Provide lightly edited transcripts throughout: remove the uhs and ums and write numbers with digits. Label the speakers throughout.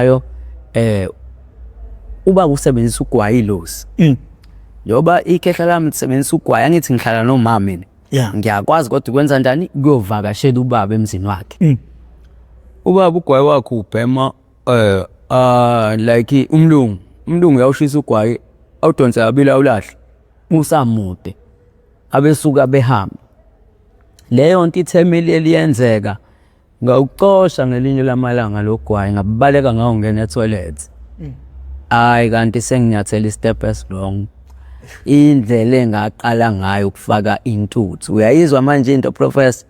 Speaker 1: Ayo ubaba usebenzisa ugwayi ilozi. Njengoba ikhehla lami lisebenzisa ugwayi angithi ngihlala nomama mina.
Speaker 2: Yeah.
Speaker 1: Ngiyakwazi kodwa ukwenza njani kuyovakashela ubaba emzini wakhe. Ubaba ugwayi wakhe ubhema like umlungu. Umlungu uyawushisa ugwayi awudonse kabili awulahle. Usamude. Abesuka behamba. Leyo nto ithemeli eliyenzeka ngawucosha ngelinye lamalanga lo gwayi ngabaleka ngawungena ethoyilethi. Hhayi kanti senginyathela i-step esi-wrong. Indlela engaqala ngayo ukufaka intuthu, uyayizwa manje into Professor?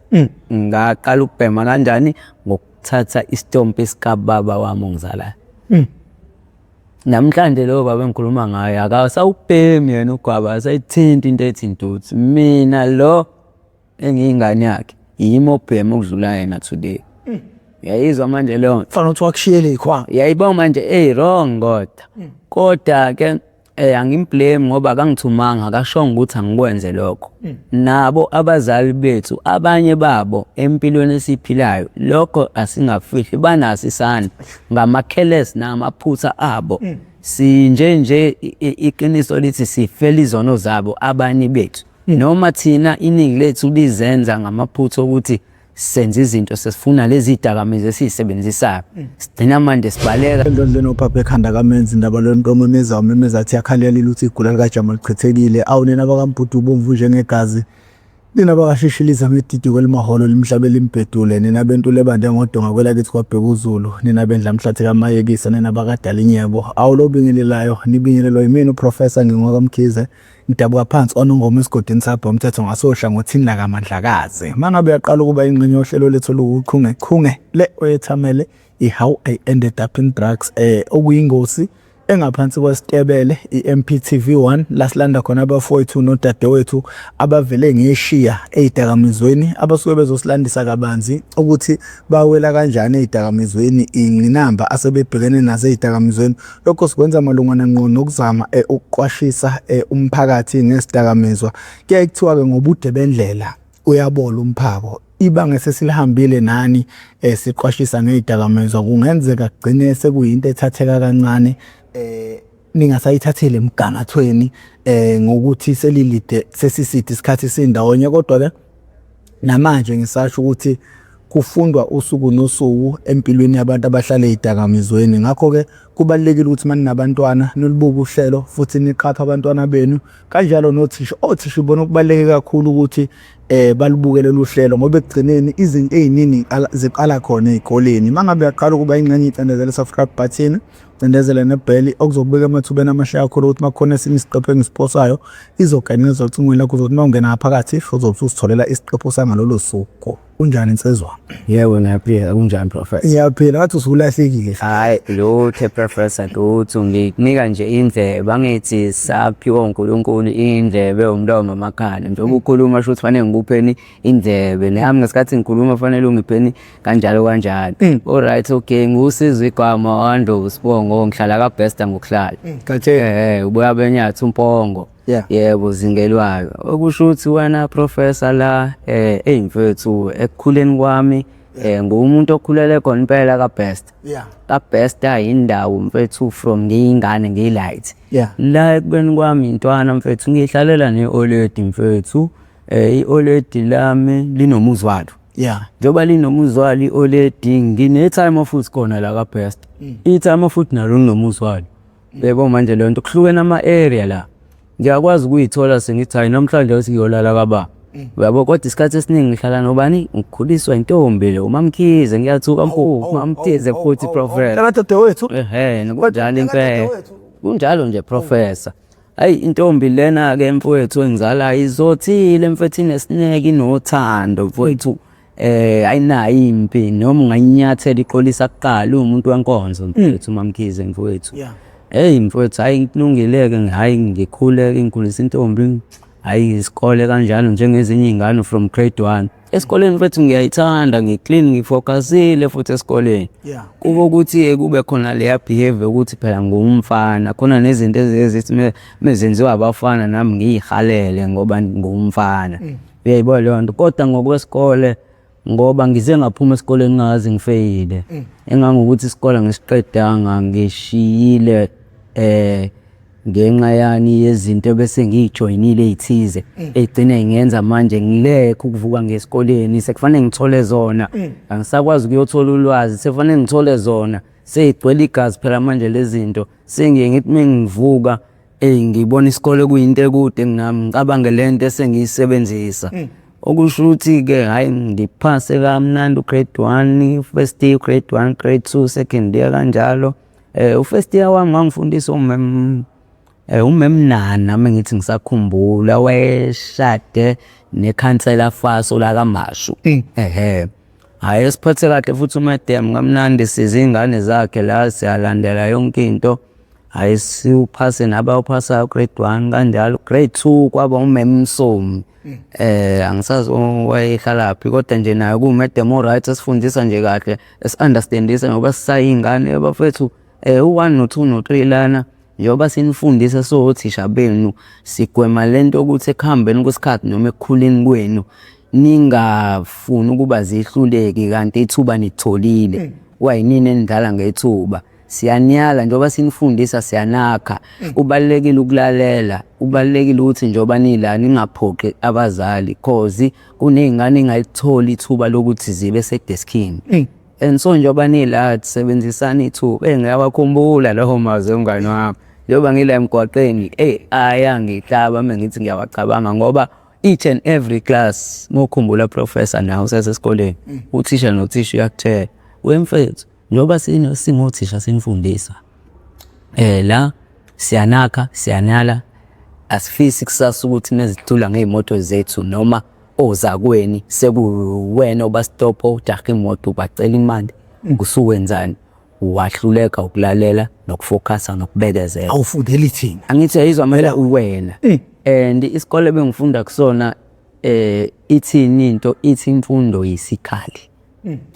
Speaker 1: Ngaqala ukubhema kanjani? Ngokuthatha isitompi sikababa wami ongizalayo. Namhlanje loyo baba engikhuluma ngaye akasawubhemi yena ugwaba, akasayithinti into ethi intuthu. Mina lo engiyingane yakhe yimi obhema ukudlula yena today. Uyayizwa manje leyo nto?
Speaker 2: Fanele ukuthi wakushiyela iy'khwama.
Speaker 1: Uyayibona manje ey wrong kodwa. Kodwa ke angimblame ngoba akangithumanga akashongo ukuthi angikwenze lokho. Nabo abazali bethu abanye babo empilweni esiyiphilayo lokho asingafihli banaso isandla ngama-careless namaphutha abo. Sinje nje iqiniso lithi sifela izono zabo abanye bethu. Noma thina iningi lethu lizenza ngamaphutha okuthi senza izinto sesifuna lezi dakamizwa esiyisebenzisayo. Sigcina manje sibaleka.
Speaker 2: Endlondleni ophapha ekhanda kamenzi indaba lento omemeza umemeza athi yakhalelile uthi igula likajama lichithekile. Awu nina bakaMbhudu ubomvu njengegazi. Nina bakashishiliza ngedidi kwelimaholo limhlabe limbhedule. Nina bentule ebande ngodonga kwelakithi kwaBhekuzulu. Nina bendlamhlathi kaMayekisa nina bakadalinyebo. Awu lo obingelelayo nibingelelwa yimina uProfessor ngingokaMkhize. Ngidabuka phansi oNongoma esigodini sabha umthetho ngasohlangothini lakaMandlakazi. Mangabe uyaqala ukuba ingxenye yohlelo lethu oluwuchungechunge le oyethamele i-How I Ended Up in Drugs okuyingosi engaphansi kwesitebele i-MPTV 1 la silanda khona abafowethu nodadewethu abavele ngeshiya ey'dakamizweni abasuke bezosilandisa kabanzi ukuthi bawela kanjani ey'dakamizweni, iy'ngqinamba asebebhekene nazo ey'dakamizweni. Lokho sikwenza malungana ngqo nokuzama ukuqwashisa umphakathi ngezidakamizwa. Kuyaye kuthiwa-ke ngobude bendlela uyabola umphako. Ibanga esesilihambile nani siqwashisa ngey'dakamizwa kungenzeka kugcine sekuyinto ethatheka kancane ningasayithatheli emgangathweni ngokuthi selilide sesiside isikhathi sindawonye kodwa-ke namanje ngisasho ukuthi kufundwa usuku nosuku empilweni yabantu abahlala ey'dakamizweni. Ngakho-ke kubalulekile ukuthi uma ninabantwana nilubuke uhlelo futhi niqaphe abantwana benu kanjalo nothisha. Othisha ibona okubaluleke kakhulu ukuthi balubuke lolu hlelo ngoba ekugcineni izinto ey'ningi ziqala khona ey'koleni. Uma ngabe uyaqala ukuba ingxenye icindezela i-subscribe button, cindezela nebheli okuzokubeka emathubeni amahle kakhulu ukuthi uma kukhona esinye isiqephu engisiphosayo izogeneza ocingweni lakho uzothi uma ungena ngaphakathi uzobe usuzitholela isiqephu sangalolo suku. Kunjani nsizwa?
Speaker 1: Yebo ngiyaphila, kunjani Professor?
Speaker 2: Ngiyaphila, ngathi usulahlekile.
Speaker 1: Hayi lutho Professor, lutho ngikunika nje indlebe angithi saphiwa uNkulunkulu indlebe umlomo amakhala. Njengoba ukhuluma sho ukuthi fanele ngikupheni indlebe nami ngesikhathi ngikhuluma fanele ungipheni kanjalo kanjalo. Alright okay, ngiwusizwe igama waNdlovu Sibongo ngihlala kaBester ngokuhlala.
Speaker 2: Katheni.
Speaker 1: Ubuya benyathi umpongo.
Speaker 2: Yeah.
Speaker 1: Yebo zingelwayo. Okusho ukuthi wena Professor la eyi mfethu ekukhuleni kwami ngumuntu okhulele khona impela kaBester.
Speaker 2: Yeah.
Speaker 1: KaBester indawo mfethu from ngiyingane ngiyilight.
Speaker 2: Yeah.
Speaker 1: La ekubeni kwami intwana mfethu ngihlalela ne-oledi mfethu. I-oledi lami linomuzi walo.
Speaker 2: Yeah.
Speaker 1: Njengoba linomuzi walo i-oledi ngine-time futhi khona la kaBester. I-time futhi nalo linomuzi walo. Yebo manje leyo nto kuhlukene ama-area la. Ngiyakwazi ukuyithola sengithi hayi namhlanje awuthi ngiyolala kababa. Uyabo kodwa isikhathi esiningi ngihlala nobani? Ngikhuliswa intombi le uMamkhize ngiyathuka mkhulu uMamkhize futhi Professor.
Speaker 2: Mntakadadewethu.
Speaker 1: Ehhe kunjalo impela. Kunjalo nje Professor. Hayi intombi lena ke mfowethu engizalayo izothile mfethu inesineke inothando mfowethu. Ayinayo impi noma ungayinyathela iqolisa kuqala uwumuntu wenkonzo mfowethu uMamkhize mfowethu.
Speaker 2: Yeah.
Speaker 1: Hey mfowethu hayi kulungile-ke hhayi ngikhule ngikhulisa intombi hhayi isikole kanjalo njengezinye iy'ngane from grade one. Esikoleni mfethu ngiyayithanda ngi-clean ngifocusile futhi esikoleni.
Speaker 2: Yeah.
Speaker 1: Kube ukuthi kube khona leya behavior ukuthi phela ngumfana khona nezinto ezithi mezenziwa abafana nami ngiyihalele ngoba ngumfana. Uyayibona leyo nto kodwa ngokwesikole Ngoba ngize ngaphuma esikoleni ngingazi ngifeyile. Engangokuthi isikole ngisiqedanga ngishiyile ngenxa yani yezinto ebese ngiyijoyinile ey'thize ey'gcine ngenza manje ngilekhe ukuvuka ngesikoleni sekufanele ngithole zona. Angisakwazi ukuyothola ulwazi sekufanele ngithole zona. Sey'gcwele igazi phela manje le zinto. Sengiye ngithi uma ngivuka eyi ngibona isikole kuyinto ekude nami ngicabange le nto esengiyisebenzisa. Okusho ukuthi-ke hhayi ngiphase kamnandi u-grade one, first year, grade one, grade two, second year kanjalo. U-first year wami wangifundisa umem umem Nana uma ngithi ngisakhumbula wayeshade nekhansela Faso lakaMashu. Ehhe. Hhayi esiphethe kahle futhi umadam kamnandi siza iy'ngane zakhe la siyalandela yonke into. Hhayi siwuphase nabawuphasayo grade one kanjalo. Grade two kwaba umem Msomi. Angisazi wayehlalaphi kodwa nje naye kuwumadam o-right esifundisa nje kahle esi-understand-isa ngoba sisayiy'ngane bafethu u-one no-two no-three lana njengoba sinifundisa siwothisha benu sigwema le nto yokuthi ekuhambeni kwesikhathi noma ekukhuleni kwenu ningafuni ukuba zihluleki kanti ithuba nilitholile. Kwayinini enidlala ngethuba. Siyaniyala njengoba sinifundisa siyanakha. Kubalulekile ukulalela, kubalulekile ukuthi njengoba nila ningaphoxi abazali cause kuney'ngane ey'ngalitholi ithuba lokuthi zibe sedeskini. And so njengoba nila sebenzisani ithuba. Eyi ngiyawakhumbula lawo mazwi mngani wami. Njengoba ngila emgwaqeni, eyi ayangihlaba uma ngithi ngiyawacabanga ngoba each and every class mawukhumbula professor nawe usasesikoleni uthisha nothisha uyakutshela we mfethu njengoba singothisha sinifundisa la siyanakha siyanala asifisi kusasa ukuthi nezithula ngey'moto zethu noma ozakweni sekuwena obastopha ujaha imoto ubacela imali usuwenzani wahluleka ukulalela nokufokhasa nokubekezela.
Speaker 2: Awufundeli thina.
Speaker 1: Angithi uyayizwa mele uwena. And isikole bengifunda kusona ithini into ithi imfundo yisikhali.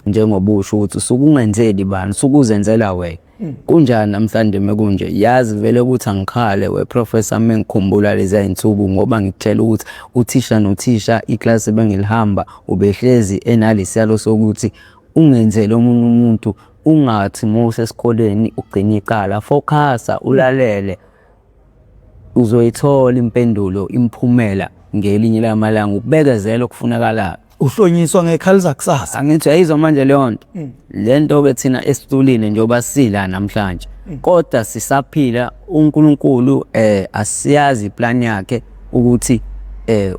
Speaker 1: Njengoba usho ukuthi usuke ungenzeli bani usuke uzenzela wena. Kunjani namhlanje mekunje yazi vele ukuthi angikhale we professor mengikhumbula lezi zinsuku ngoba ngikutshela ukuthi uthisha nothisha iklasi bengilihamba ubehlezi enalesiyalo sokuthi ungenzeli omunye umuntu ungathi uma usesikoleni ugcina icala focusa ulalele uzoyithola impendulo imiphumela ngelinye lamalanga ukubekezela okufunakalayo.
Speaker 2: Uhlonyiswa ngekhali zakusasa.
Speaker 1: Angithi uyayizwa manje leyo nto. Le nto-ke thina esitulile njengoba sila namhlanje kodwa sisaphila uNkulunkulu asiyazi iplan yakhe ukuthi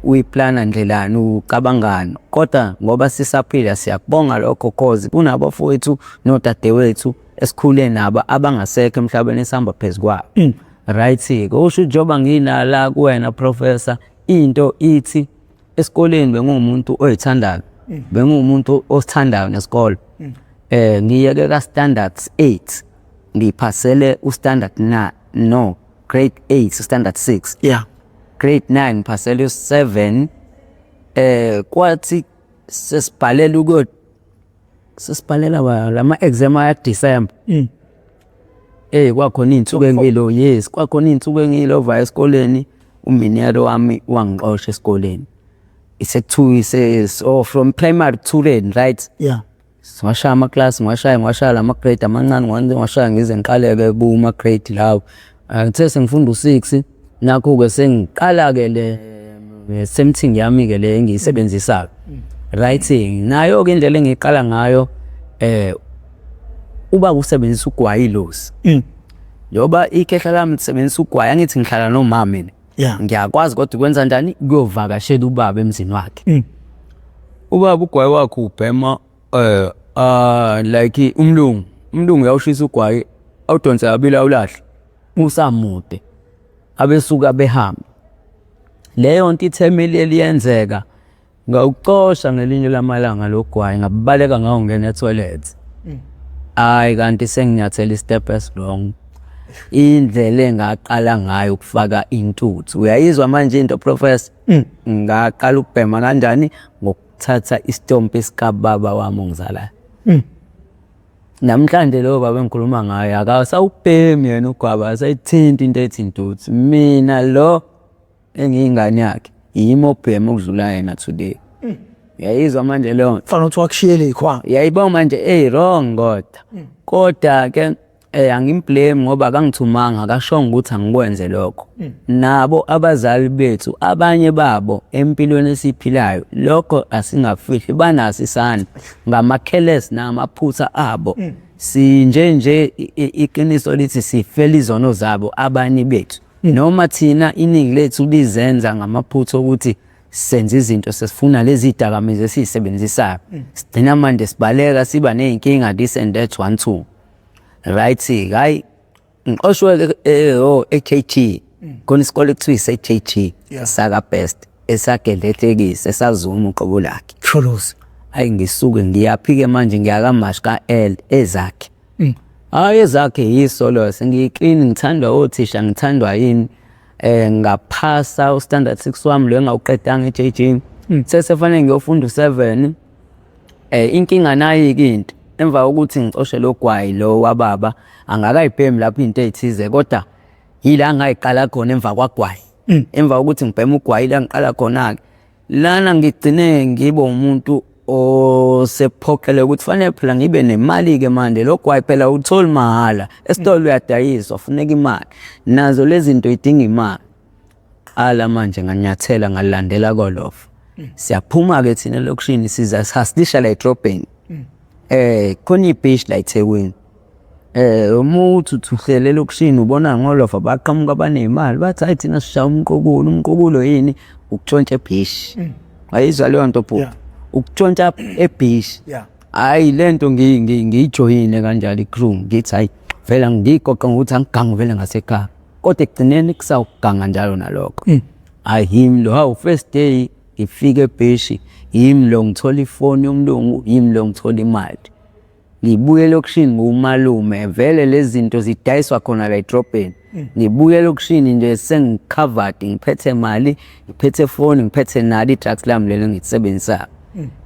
Speaker 1: uyiplana ndlelani ucabangani kodwa ngoba sisaphila siyakubonga lokho cause kunabafowethu nodadewethu esikhule nabo abangasekho emhlabeni esihamba phezu kwabo. Right-ke usho njengoba nginala kuwena professor into ithi esikoleni bengumuntu oyithandayo bengumuntu osithandayo nesikole ngiyeke ka standard 8 ngiphasele u standard 9 no grade 8 standard 6 grade 9 ngiphasele u7 kwathi sesibhalela ukuyo sesibhalela lama exam aya December kwakhona iy'nsuku engilo yes kwakhona iy'nsuku engilova esikoleni uminero wami wangixosha esikoleni isekuthiwa so from primary to then right Ngiwashaya amaklasi ngiwashaya ngiwashaya lama-grade amancane ngiwashaya ngize ngiqale-ke kuma-grade lawo. Ngithe sengifunda u-six nakho-ke sengiqala-ke le same thing yami-ke le engiyisebenzisayo. Writing nayo-ke indlela engiyiqala ngayo ubaba usebenzisa ugwayi ilozi. Njengoba ikhehla lami lisebenzisa ugwayi angithi ngihlala nomama mina. Ngiyakwazi kodwa ukwenza njani ukuyovakashela ubaba emzini wakhe. Ubaba ugwayi wakhe ubhema like umlungu, umlungu uyawushisa ugwayi awudonse kabili awulahle usamude abesuka behamba. Leyo nto ithemeli eliyenzeka ngawucosha ngelinye lamalanga lo gwayi ngabaleka ngayongena ethoyilethi. Hhayi kanti senginyathela i-step esi-wrong. Indlela engaqala ngayo ukufaka intuthu, uyayizwa manje into professor? Ngaqala ukubhema kanjani? Ngokuthatha isitompi sikababa wami ongizalayo. Namhlanje loyo baba engikhuluma ngaye akasawubhemi yena ugwayi, akasayithinti into ethi intuthu. Mina lo engiyingane yakhe yimi obhema ukudlula yena today. Uyayizwa manje leyo nto?
Speaker 2: Fanele ukuthi wakushiyela iy'khwama.
Speaker 1: Uyayibona manje, eyi wrong kodwa. Kodwa-ke angimblame ngoba akangithumanga, akashongo ukuthi angikwenze lokho. Nabo abazali bethu, abanye babo empilweni esiyiphilayo, lokho asingafihli, banaso isandla ngama-careless namaphutha abo. Sinje nje iqiniso lithi sifela izono zabo abanye bethu. Noma thina iningi lethu lizenza ngamaphutha okuthi senza izinto sesifuna lezi dakamizwa esiyisebenzisayo. Sigcina manje sibaleka siba ney'nkinga this and that 1 2. Right, hayi ngiqoshwe e-KG. Khona isikole ekuthiwa ise-KG saka Best esagedletekisi esazuma uqobo lakhe.
Speaker 2: Sholozi.
Speaker 1: Hayi ngisuke ngiyaphi-ke manje ngiyakamashi ka-L ezakhe. Hayi ezakhe yiso lo sengiyiklini ngithandwa othisha ngithandwa yini ngaphasa u-standard 6 wami lo engawuqedanga e-JG. Sesefanele ngiyofunda u-7. Inkinga nayi-ke into emva kokuthi ngicoshe lo gwayi lo wababa angakayibhemi lapho into ey'thize kodwa yila ngayiqala khona emva kwagwayi. Emva kokuthi ngibheme ugwayi la ngiqala khona-ke lana ngigcine ngibe umuntu osephoqeleka ukuthi fanele phela ngibe nemali-ke manje. Lo gwayi phela utholi mahhala, esitolo uyadayiswa, funeka imali, nazo lezi zinto idinga imali. Qala manje nganyathela ngalandela kolofa. Siyaphuma-ke thina elokishini siza sihasilisha la edrobheni. Khona ibhishi la eThekwini. Uma uthi uthi uhlele elokishini ubona ngolofa baqhamuka abaney'mali bathi hhayi thina sishaya umqukulo, umqukulo yini? Ukutshontsha ebhishi. Wayizwa leyo nto bhuti? Ukutshontsha ebhishi. Hhayi le nto ngiyijoyine kanjalo i-crew ngithi hhayi vele ngiyigoqa ngokuthi angigangi vele ngasekhaya. Kodwa ekugcineni kusawuganga njalo nalokho. Hhayi yimi lo, hawu first day ngifike ebhishi, yimi lo ngithola ifoni yomlungu, yimi lo ngithola imali. Ngibuye elokishini ngumalume vele lezi zinto zidayiswa khona la edrobheni. Ngibuye elokishini nje sengi-covered, ngiphethe mali, ngiphethe foni, ngiphethe nalo i-drugs lami leli engilisebenzisayo.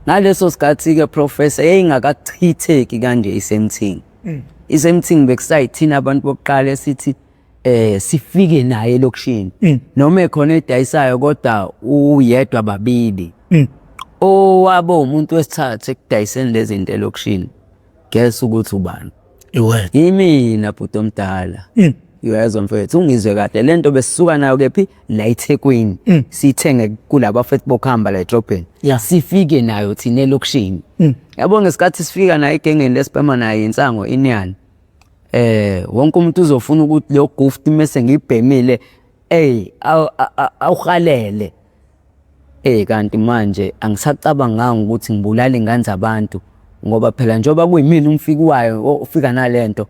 Speaker 1: Ngaleso sikhathi-ke professor yayingakachitheki kanje isemthini. Isemthini bekusayithina abantu bokuqala esithi sifike naye elokishini. Noma ekhona edayisayo kodwa uyedwa babili. Owabo umuntu wesithathu ekudayiseni lezi zinto elokishini. Guess ukuthi ubani?
Speaker 2: Iwena.
Speaker 1: Yimina bhuti omdala. Uyezwa mfethu, ungizwe kahle lento besisuka nayo kephi la eThekwini. Siyithenge kulaba fethu bokuhamba la edrobheni. Sifike nayo thina elokishini. Yabo ngesikhathi sifika nayo egengeni lesibhema nayo insango inyani. Wonke umuntu uzofuna ukuthi lo gift mase ngiyibhemile ey awuhalele. Kanti manje angisacabanganga ukuthi ngibulala ingane zabantu ngoba phela njengoba kuyimina umfiki wayo ofika nalento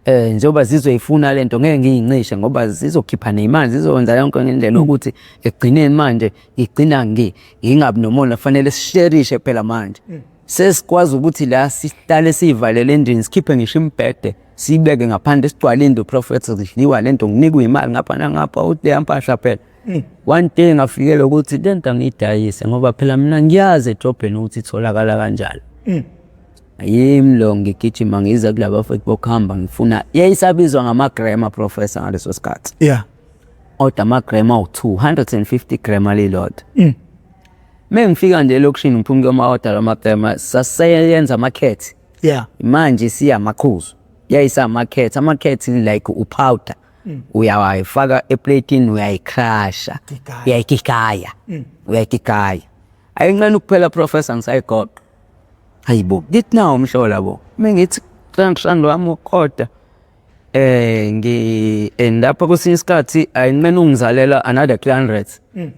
Speaker 1: njengoba zizoyifuna lento ngeke ngiyincishe ngoba zizokhipha ney'mali zizokwenza yonke ngendlela ukuthi ekugcineni manje ngigcina ngingabi nomona, fanele sisherishe phela manje. Sesikwazi ukuthi la sihlale siyivalele endlini sikhiphe ngisho imibhede siyibeke ngaphandle sigcwale indlu professor zidliwa lento nginikwe imali ngapha nangapha uthi leya mpahla phela. One day ngafikela ukuthi lento angiyidayise ngoba phela mina ngiyazi edrobheni ukuthi itholakala kanjani. Yimi lo ngigijima ngiza kulaba futhi bokuhamba ngifuna yayisabizwa ngamagrama professor ngaleso sikhathi. Oda amagrama awu-250 gram alilodwa. Mengifika nje elokishini ngiphuma kuyoma-order lamagrama saseyenza amakhethi. Manje siyamaqhuzu. Yayisamakhethi, amakhethi like upowder. Uyawayifaka eplatini uyayikrasha. Uyayigigaya. Uyayigigaya. Ayincane ukuphela professor ngisayigoqa. Hayibo, ngithi nawo umhlola bo. Mengithi 300 wami wokuqoda ngi and lapha kwesinye isikhathi ayinqena ungizalela another 300.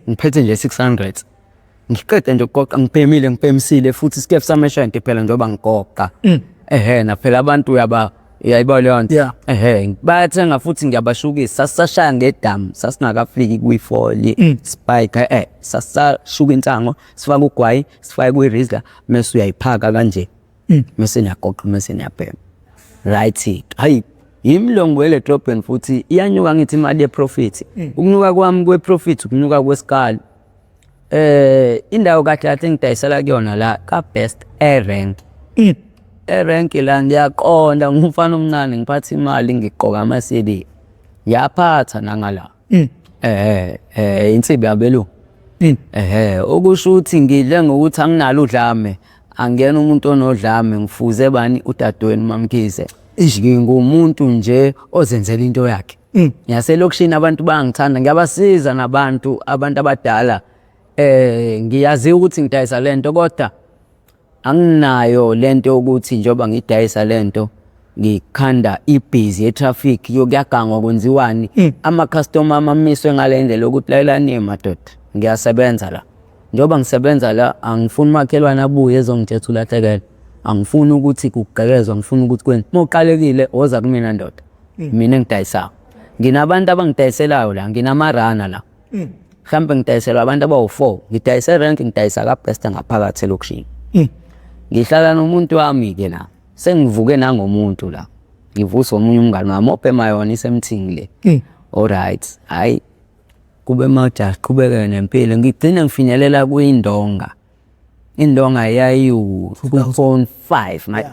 Speaker 1: Ngiphethe nje 600. Ngiqede nje ukugoqa ngibhemile ngibhemisile futhi isikefu sami eshayinti phela njengoba ngigoqa. Ehhe na phela abantu uyaba uyayiba leyo nto. Ehhe bayathenga futhi ngiyabashukisa sasashaya ngedamu sasingakafiki kwi-foil spike sasashuka insango sifake ugwayi sifake kwi-rizla mese uyayiphaka kanje. Mese niyagoqa mese niyabhema. Right. Hayi yimi lo ngibuyele edrobheni futhi iyanyuka ngithi imali ye-profit. Ukunyuka kwami kwe-profit ukunyuka kwesikali. Indawo kahle kahle engidayisela kuyona la ka Best eRank. Erank la ngiyaqonda ngumfana omncane ngiphatha imali ngigqoka ama-CD. Ngiyaphatha nangala. Insimbi yabelungu. Ehhe, okusho ukuthi ngidle ngokuthi anginalo udlame, angiyena umuntu onodlame, ngifuze bani udadewenu MaMkhize. Ngingumuntu nje ozenzela into yakhe. Ngiyaselokishini abantu bayangithanda, ngiyabasiza nabantu, abantu abadala. Ngiyaziwa ukuthi ngidayisa lento kodwa anginayo lento yokuthi njengoba ngidayisa lento ngikhanda ibhizi ye-traffic yokuyagangwa kwenziwani. Ama-customer amamiswe ngale ndlela yokuthi lalelani madoda, ngiyasebenza la. Njengoba ngisebenza la angifuni umakhelwane abuye ezongitshela ukuthi ulahlekelwe. Angifuni ukuthi kugqekezwe, angifuni ukuthi kwenziwe. Uma uqalekile woza kumina ndoda, mina engidayisayo. Nginabantu abangidayiselayo la, nginamarana la. Mhlampe ngidayiselwa abantu abawu-4, ngidayisa erenki, ngidayisa kaBester ngaphakathi elokishini. Ngihlala nomuntu wami-ke la, sengivuke nangomuntu la. Ngivuswa omunye umngani wami obhema yona isemthini le. Alright, hhayi kube majaha siqhubeke nempilo, ngigcine ngifinyelela kwindonga. Indonga yayiwu-2.5,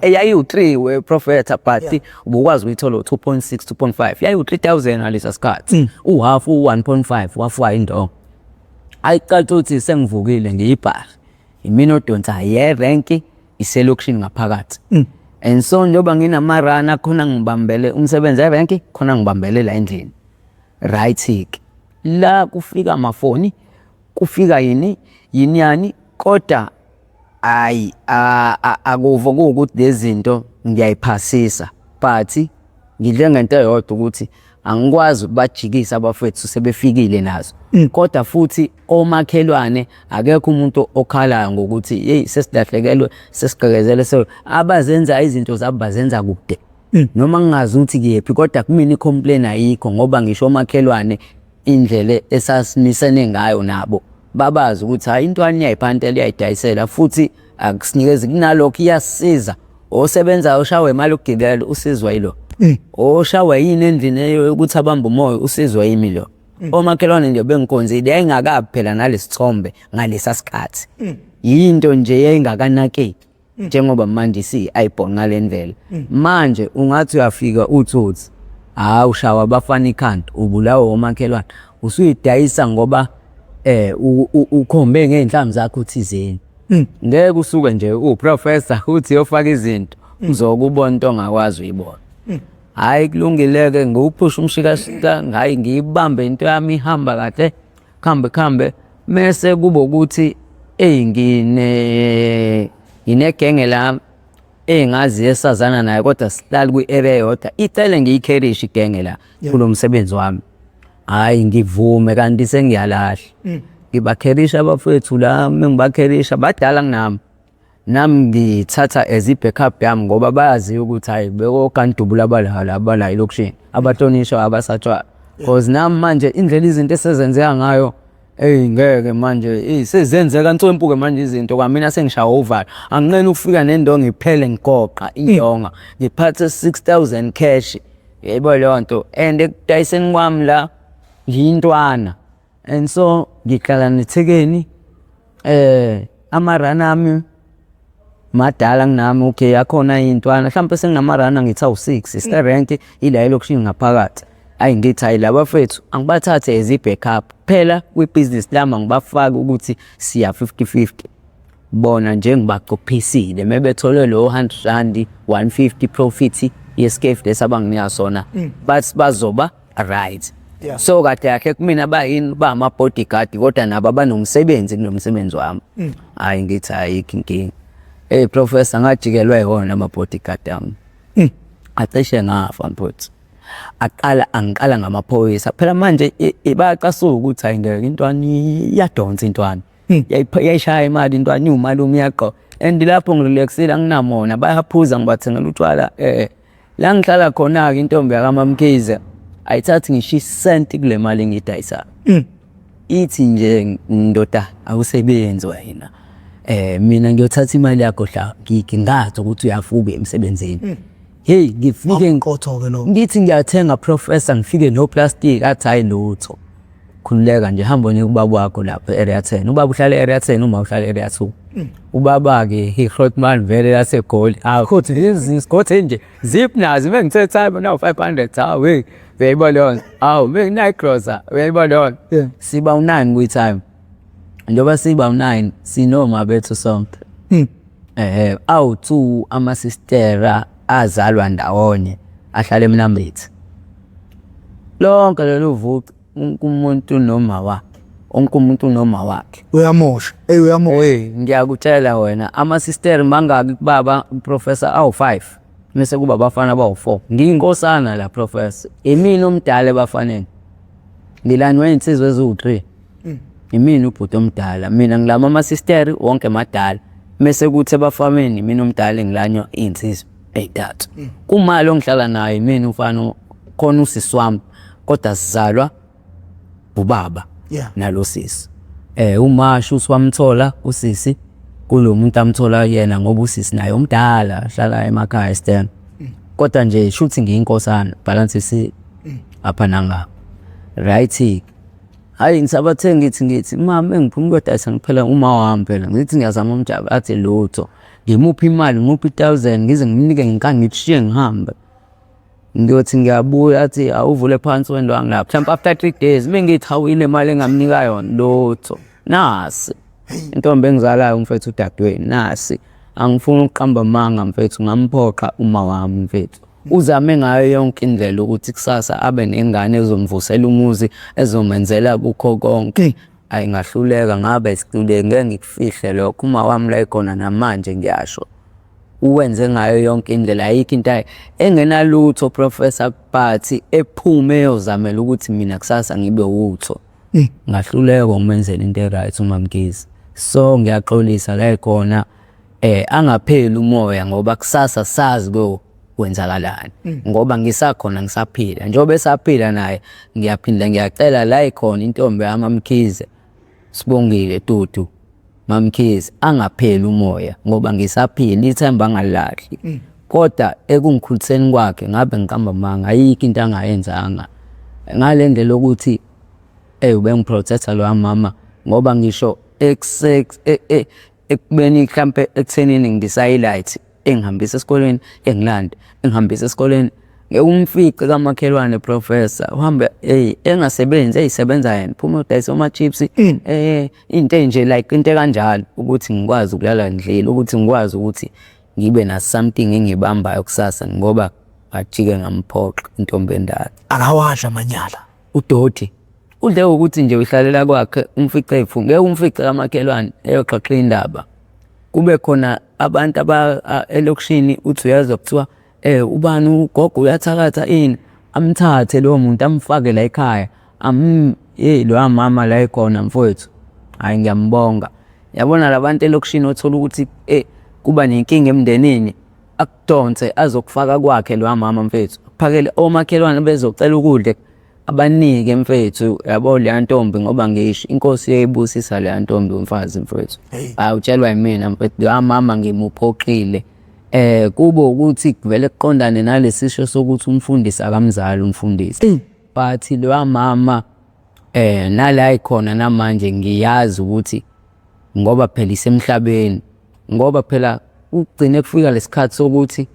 Speaker 1: yayiwu-3 we-professor, but ubukwazi ukuyithola u-2.6, 2.5, yayiwu-3000 ngalesa sikhathi. Uhafu u-1.5 wafuwa indonga. Ayicaca ukuthi sengivukile ngiyibhari. Imina odonsa yerenki iselokishini ngaphakathi. And so njengoba nginamarana khona ngibambele umsebenzi erenki, khona ngibambele la endlini. Right-ke, la kufika amafoni, kufika yini yini yani, kodwa hayi akuve kuwukuthi lezi zinto ngiyayiphasisa, but ngidle ngento eyodwa ukuthi angikwazi ukubajikisa abafowethu sebefikile nazo. Kodwa futhi omakhelwane akekho umuntu okhalayo ngokuthi hey sesilahlekelwe, sesigqekezelwe, so abazenza izinto zabo bazenza kude. Noma ngingazi ukuthi kuyephi, kodwa kumina i-complain ayikho ngoba ngisho omakhelwane indlela esasimisene ngayo nabo babazi ukuthi hayi intwana iyayiphantela iyayidayisela futhi akusinikezi kunalokho iyasisiza. Osebenzayo oshawe imali yokugibela usizwa yilo. Oshawe yini endlini yokuthi abambe umoya usizwa yimi lo. Omakhelwane nje bengikhonzile yayingakabi phela nalesithombe ngalesa sikhathi. Yinto nje yayingakanakeki njengoba manje isiyi-eyeball ngale ndlela. Manje ungathi uyafika uthi uthi hawu ushawa abafana ikhanda ubulawa omakhelwane usuyidayisa ngoba ukhombe ngey'nhlamvu zakho thizeni. Ngeke usuke nje uprofessor uthi uyofaka izinto uzokubona into ongakwazi uyibona. Hhayi kulungile-ke ngiwuphushe umshikashika, hhayi ngiyibambe into yami ihamba kahle, kuhambe kuhambe mese kube ukuthi eyi nginegenge lami engazi esazana nayo kodwa sihlala kwi-area eyodwa, icele ngiyikherishe igenge la kulo msebenzi wami. Hhayi ngivume kanti sengiyalahla. Ngibakherisha abafowethu la, mengibakherisha badala kunami. Nami ngithatha as i-backup yami ngoba bayaziwa ukuthi hhayi bekogandubula abala la abala elokishini abahlonishwa abasatshwayo. Cause nami manje indlela izinto esezenzeka ngayo eyi ngeke manje eyi sezenzeka nswempu-ke manje izinto kwamina sengishawa uvalo. Anginqeni ukufika nendonga iphele ngigoqa indonga ngiphathe 6000 cash. Yebo leyo nto and ekudayiseni kwami la ngiyintwana and so ngihlala nethekeni amarana ami madala kunami, okay akhona iy'ntwana mhlampe senginamarana ngithi awu-6 iserenki ila elokishini ngaphakathi. Hhayi ngithi hhayi laba bafethu angibathathe as i-backup phela kwibhizinisi lami angibafaki ukuthi siya 50-50. Bona nje ngibacophisile mebethole lo 100 rand 150 profit yesikefu lesi abanginika sona bathi bazoba right. So kahle kahle kumina bayini ba ama-bodyguard kodwa nabo abanomsebenzi kulo msebenzi wami. Hhayi ngithi ayikho inkinga. Hey professor ngajikelwa yiwona ama-bodyguard ami. Acishe ngafa mfowethu. Aqala angiqala ngamaphoyisa phela manje bayacasuka ukuthi hayi ngeke intwana iyadonsa intwana. Yayishaya imali intwana iwumalume iyagqoka and lapho ngirelaxile anginamona bayaphuza ngibathengela utshwala la ngihlala khona-ke intombi yakaMaMkhize ayithathi ngisho isenti kule mali engiyidayisayo. Ithi nje ndoda awusebenzi wena mina ngiyothatha imali yakho hla ngingazi ukuthi uyafuka emsebenzini. Hey ngifike
Speaker 2: Qotho-ke lo.
Speaker 1: ngithi ngiyathenga professor ngifike no plastic athi hayi lutho. Khululeka nje hamba unika ubaba wakho lapho e-area 10. Ubaba uhlala e-area 10 uma uhlala e-area 2. Ubaba-ke i-grootman vele laseGoli. Hawu futhi izisikhothi nje zip nazo mengithe time now 500 hawu hey uyayibona leyo nto. Hawu menginayi grocer uyayibona leyo nto. Siba u-9 kwi-time. Njengoba siba u-9 sinoma bethu sonke. Ehhe, awu-2 amasistera azalwa ndawonye ahlala eMnambithi. Lonke lolu vucu wonke umuntu noma wakhe, wonke umuntu unoma wakhe.
Speaker 2: Uyamosha. Ey uyamosha.
Speaker 1: Hey, ngiyakutshela wena amasisteri mangaki kubaba uprofessor awu-5 mese kuba abafana abawu-4. Ngiyinkosana la professor. Imina omdala ebafaneni. Ngilanywe iy'nsizwa eziwu-3. Imina ubhuti omdala. Mina ngilama amasisteri wonke madala. Mese kuthi ebafameni imina omdala ngilanywa iy'nsizwa ey'ntathu. Kumali ongihlala naye imina umfana khona usisi wami kodwa sizalwa ubaba nalo sisi. Uma shuthi wamthola usisi kulo muntu amthola kuyena ngoba usisi naye umdala hlala emakhaya stand. Kodwa nje shuthi ngiyinkosana balance apha nangapha. Right. Hhayi ngisabathe ngithi ngithi mama engiphuma ukuyodayisa ngiphela uma wami phela ngithi ngiyazama umjaba athi lutho. Ngimuphe imali ngimuphe i-thousand ngize ngimnike ngenkani ngikushiye ngihambe. Ngiyothi ngiyabuya athi awuvule phansi wendwangu lapho. Mhlawumpe after 3 days mengithi hawu ile mali engamnika yona lutho. Nasi intombi engizalayo mfethu udadewenu nasi. Angifuni ukuqamba amanga mfethu ngamphoqa uma wami mfethu. Uzame ngayo yonke indlela ukuthi kusasa abe nengane ezomvusela umuzi ezomenzela kukho konke. Ayi ngahluleka ngabe sihluleke ngeke ngikufihle lokho uma wami la ekhona namanje ngiyasho. Uwenze ngayo yonke indlela ayikho into engenalutho professor but ephume eyozamela ukuthi mina kusasa ngibe wutho. Ngahluleka ukumenzela into e-right uMaMkhize. So ngiyaxolisa la ekhona angapheli umoya ngoba kusasa sazi kwenzakalani ngoba ngisakhona ngisaphila njengoba esaphila naye ngiyaphinda ngiyacela la ekhona intombi yamaMkhize Sibongile Dudu MaMkhize angapheli umoya ngoba ngisaphila ithemba angalilahli. Kodwa ekungikhuliseni kwakhe ngabe ngiqamba amanga ayikho into angayenzanga ngale ndlela yokuthi ubengiprotecta loya mama ngoba ngisho ekubeni mhlampe ekuthenini ngisayi-light engihambisa esikoleni engilanda engihambisa esikoleni ngeke umfice kamakhelwane professor uhambe hey engasebenzi eyisebenza yena phuma udayisa ama-chips into enje like into ekanjalo ukuthi ngikwazi ukulala ngidlile ukuthi ngikwazi ukuthi ngibe na something engibambayo kusasa ngoba ngajike ngamphoqa intombi endala.
Speaker 2: Akawadla amanyala.
Speaker 1: Udoti udle ukuthi nje uhlalela kwakhe umfice ephu ngeke umfice kamakhelwane eyoxoxa indaba kube khona abantu aba elokishini uthi uyezwa kuthiwa ubani ugogo uyathakatha ini amthathe lowo muntu amfake la ekhaya hey loya mama la ekhona mfowethu hhayi ngiyambonga. Yabona la bantu elokishini othola ukuthi kuba nenkinga emndenini akudonse azokufaka kwakhe loya mama mfethu akuphakele omakhelwane bezocela ukudla abanike mfethu yabo leya ntombi ngoba ngisho inkosi iyayibusisa leya ntombi umfazi mfethu. Hayi utshelwa yimina mfethu loya mama ngimuphoxile. Kube ukuthi kuvele kuqondane nalesisho sokuthi umfundisi akamzali umfundisi. But loya mama nala ekhona namanje ngiyazi ukuthi ngoba phela isemhlabeni ngoba phela kugcine kufika lesikhathi sokuthi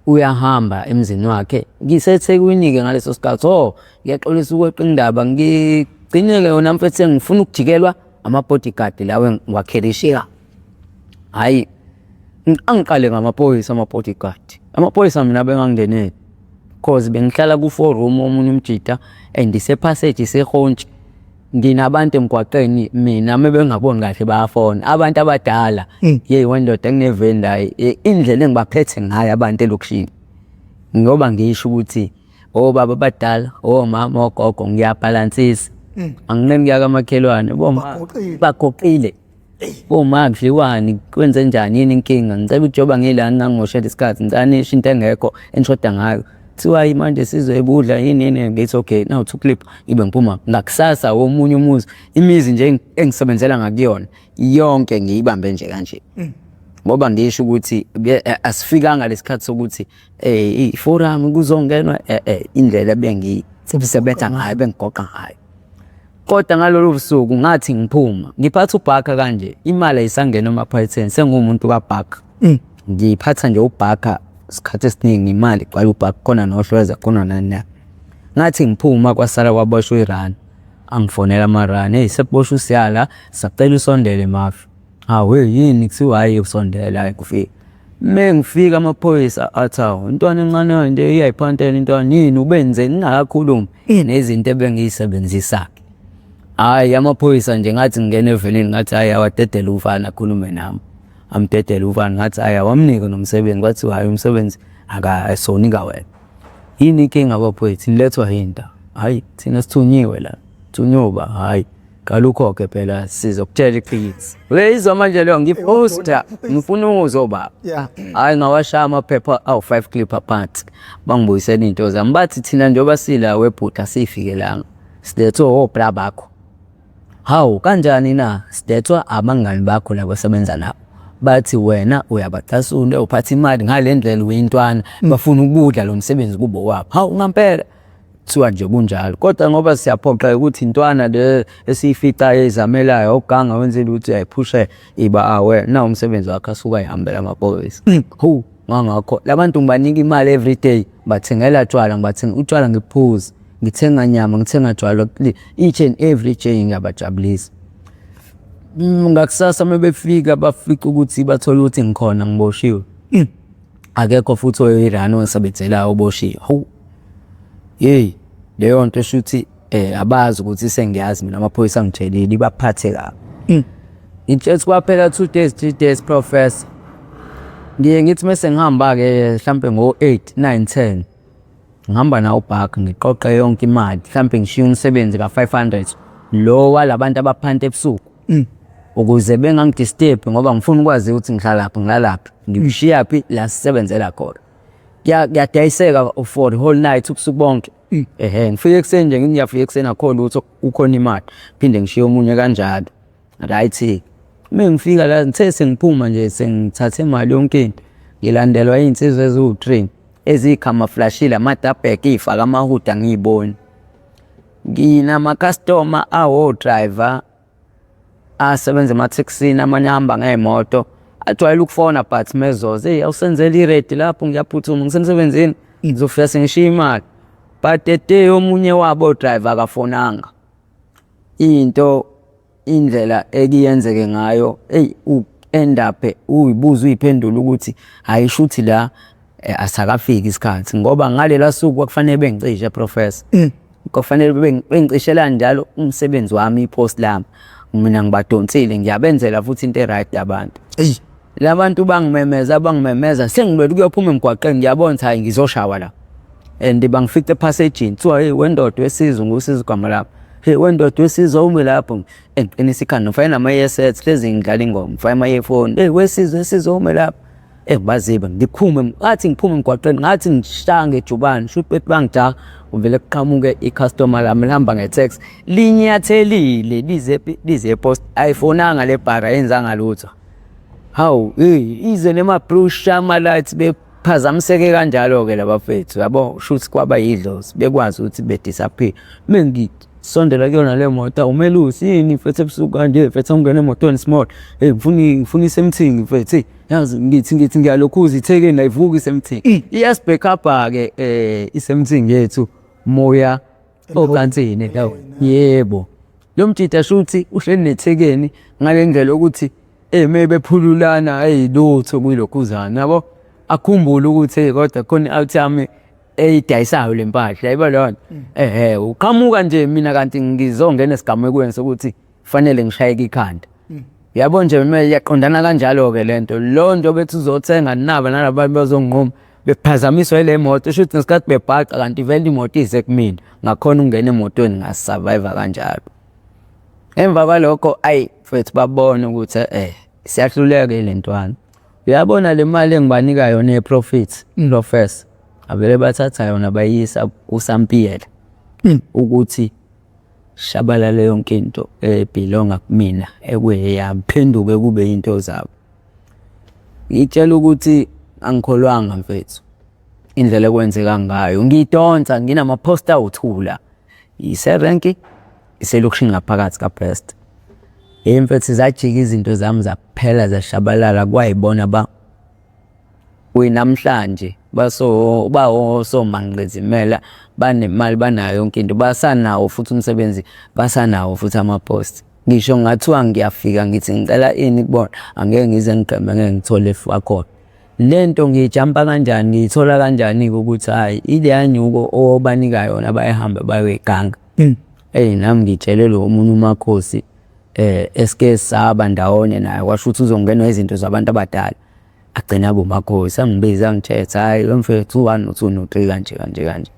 Speaker 1: uyahamba emzini wakhe ngiseThekwini-ke ngaleso sikhathi oh ngiyaxolisa ukweqa indaba ngigcine-ke yona mfethu sengifuna ukujikelwa ama-bodyguard lawa engiwakherisha. Hhayi angiqale ngamaphoyisa ama-bodyguard amaphoyisa mina bengangingeneli cause bengihlala ku-four room omunye umjita and ise-passage isehontshi nginabantu emgwaqeni mina uma bengaboni kahle bayafona abantu abadala yeyi wendoda kuneveni la indlela engibaphethe ngayo abantu elokishini ngoba ngisho ukuthi obaba abadala omama ogogo ngiyabhalansisa anginqeni kuya kamakhelwane boma bagoqile Oma kudliwani kwenze njani yini inkinga ngicela ukuthi njengoba ngila ningangimoshela isikhathi ngicela nisho into engekho enishoda ngayo kuthiwa hayi manje sizoyibudla yini yini ngithi okay now two clip ngibe ngiphuma ngakusasa womunye umuzi imizi nje engisebenzela ngakuyona yonke ngiyibambe nje kanje ngoba ngisho ukuthi asifikanga lesikhathi sokuthi i-forum kuzongenwa indlela ebengisebenza ngayo bengigoqa ngayo. Kodwa ngalolu suku ngathi ngiphuma ngiphatha ubhakha kanje imali ayisangena emaphaketheni senguwumuntu kabhakha. Ngiphatha nje ubhakha isikhathi esiningi imali igcwala ubhakha khona nohlweza khona nani nani. Ngathi ngiphuma kwasala kwaboshwa irandi. Angifonela amarani, hey sekuboshwe uSiyala, sacela usondele Mafi. Hawu hey yini kuthiwa hhayi usondela hhayi kufika. Mengifika amaphoyisa athi hawu intwana encane nje iyayiphantela intwana yini ubenzeni ngingakakhulumi nezinto ebengiyisebenzisa-ke. Hhayi amaphoyisa nje ngathi ngingena evenini ngathi hhayi awadedele umfana akhulume nami. Amdedele umfana ngathi hhayi awamnike nomsebenzi kwathiwa hhayi umsebenzi akasowunika wena. Yini inkinga bafowethu nilethwa yini la? Hhayi thina sithunyiwe la, thunywe uba? Hhayi qala ukhokhe phela sizokutshela iqiniso. Uyayizwa manje leyo ngiphosta ngifuna ukuzwa obaba. Hhayi ngawashaya amaphepha awu-five clip aphansi bangibuyisela iy'nto zami bathi thina njengoba sila webhuti asiyifikelanga silethwe obra bakho. Hawu kanjani na? Sidethwa abangani bakho laba osebenza nabo. Bathi wena uyabacasula uphatha imali ngale ndlela uyintwana bafuna ukudla lo msebenzi kubo wabo. Hawu ngampela kuthiwa nje kunjalo kodwa ngoba siyaphoxeka ukuthi intwana le esiyificayo ezamelayo awuganga wenze lutho uyayiphusha iba awe nawu umsebenzi wakhe asuke ayihambela amaphoyisa. Hu ngangakho labantu ngibanika imali every day ngibathengela tshwala ngibathenga utshwala ngiphuze ngithenga nyama ngithenga tshwala each and every day ngiyabajabulisa. Ngakusasa uma befika bafica ukuthi bathole ukuthi ngikhona ngiboshiwe. Akekho futhi oyi-run ongisebenzelayo oboshiwe. Hawu, yeyi leyo nto shuthi abazi ukuthi sengiyazi mina amaphoyisa angitshelile ibaphathe kabi. Ngitshela ukuthi kwaphela 2 days 3 days professor. Ngiye ngithi mese ngihamba-ke hlampe ngo-eight, nine, ten ngihamba nawo ubhakhi ngiqoqe yonke imali hlampe ngishiye umsebenzi ka-500 lo walabantu abaphanta ebusuku ukuze bengangidisturb ngoba ngifuna ukwazi ukuthi ngihlalaphi ngilalaphi ngishiyaphi la sisebenzela khona. Kuyadayiseka for the whole night ubusuku bonke. Ehhe ngifike ekuseni nje ngithi ngiyafika ekuseni akukho lutho kukhona imali phinde ngishiye omunye kanjalo. Right-ke uma ngifika la ngithe sengiphuma nje sengithathe imali yonke into ngilandelwa iy'nsizwa eziwu-three eziyi-camouflage-ile amadabhek iy'fake amahudi angiyiboni. Nginama-customer awo-driver asebenza emathekisini amanye ahamba ngey'moto ajwayele ukufona but mezoza eyi awusenzele iredi lapho ngiyaphuthuma ngisemsebenzini ngizofika sengishiya imali. But the day omunye wabo o-driver akafonanga into indlela ekuyenzeke ngayo eyi u-end up uyibuza uyiphendula ukuthi hhayi shuthi la asakafiki isikhathi ngoba ngalela suku kwakufanele bengicishe professor. Kwakufanele bengicishela njalo umsebenzi wami i-post lami. Mina ngibadonsile ngiyabenzela futhi into e-right abantu.
Speaker 2: Eyi.
Speaker 1: La bantu bangimemeza bangimemeza sengilwela ukuyophuma emgwaqeni ngiyabona ukuthi hhayi ngizoshawa la. And bangifica ephasejini kuthiwa hey wendoda wesizwe nguSizwe igama lami. Hey wendoda wesizwe awume lapho engiqinisa ikhanda ngifake nama-earsets hlezi ngidlala ingoma ngifake ama-earphone. Hey wesizwe wesizwe awume lapho. Baziba ngiphume ngathi ngiphume emgwaqeni ngathi ngishaya ngejubane shuthi bethi bangijaha kuvele kuqhamuke i-customer lami lihamba nge-taxi linyathelile lize lize e-post ayifonanga le bhara ayenzanga lutho. Hawu hey ize nema-blue ama-lights bephazamiseke kanjalo-ke laba bafethu yabo shuthi kwaba yidlozi bekwazi ukuthi be-disappear. Mengisondela kuyona le moto umelusi yini mfethu ebusuku kanje mfethu awungene emotweni small hey ngifuna ngifuna isemthingi mfethu hey yazi ngithi ngithi ngiyalokhuza ithekeni ayivuki isemthingi. Iyasibackup-ke isemthingi yethu moya ocansini yebo. Lo mjita shuthi uhleli nethekeni ngale ndlela yokuthi mebephululana eyi lutho kuyilokhuzana yabo. Akhumbule ukuthi hey kodwa khona i-out yami eyidayisayo le mpahla yayibo leyo nto. Ehhe uqhamuka nje mina kanti ngizongena esigamekweni sokuthi fanele ngishayeke ikhanda. Yabo nje iyaqondana kanjalo-ke le nto lo nto bethi uzothenga naba nalaba bazonginquma bephazamiswa ile moto shuthi ngesikhathi bebhaca kanti vele imoto ize kumina ngakhona ukungena emotweni nga-survive kanjalo. Emva kwalokho ayi mfethu babona ukuthi siyahluleka le ntwana. Uyabona le mali engibanika yona ye-profit professor avele bathatha yona bayiyisa kuSampiyela ukuthi shabalale yonke into ebhilonga kumina ekuyeyami phenduke kube into zabo. Ngitshela ukuthi angikholwanga mfethu indlela ekwenzeka ngayo ngidonsa nginama-poster awu-two la iserenki iselokishini ngaphakathi ka-Best. Hheyi mfethu zajika izinto zami zaphela zashabalala kwayibona ba Kuyinamhlanje baso bawosomanqizimela banemali banayo yonke into basanawo futhi umsebenzi basanawo futhi ama-post. Ngisho ngathiwa ngiyafika ngithi ngicela ini kubona angeke ngize ngigqeme ngeke ngithole akhona. Le nto ngiyijampa kanjani ngiyithola kanjani-ke ukuthi hhayi ileya nyuko obanika yona bayihambe bayoyiganga. Eyi nami ngitshele lo omunye umakhosi esike saba ndawonye naye kwasho ukuthi uzongenwa izinto zabantu abadala. Agcine abe umakhosi angibize angithethe hhayi lo mfethu u-one no-two no-three kanje kanje kanje.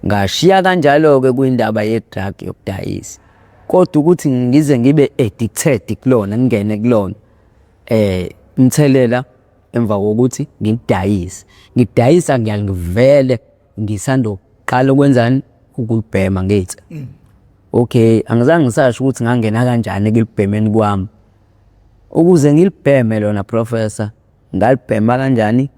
Speaker 1: Ngashiya kanjalo-ke kwindaba ye-drug yokudayisa. Kodwa ukuthi ngize ngibe addicted kulona ngingene kulona umthelela emva kokuthi ngilidayise. Ngidayisa ngiyangivele ngisandokuqala ukwenzani ukulibhema ngithi. Okay, angizange ngisasho ukuthi ngangena kanjani ekulibhemeni kwami. Ukuze ngilibheme lona Professor, ngalibhema kanjani?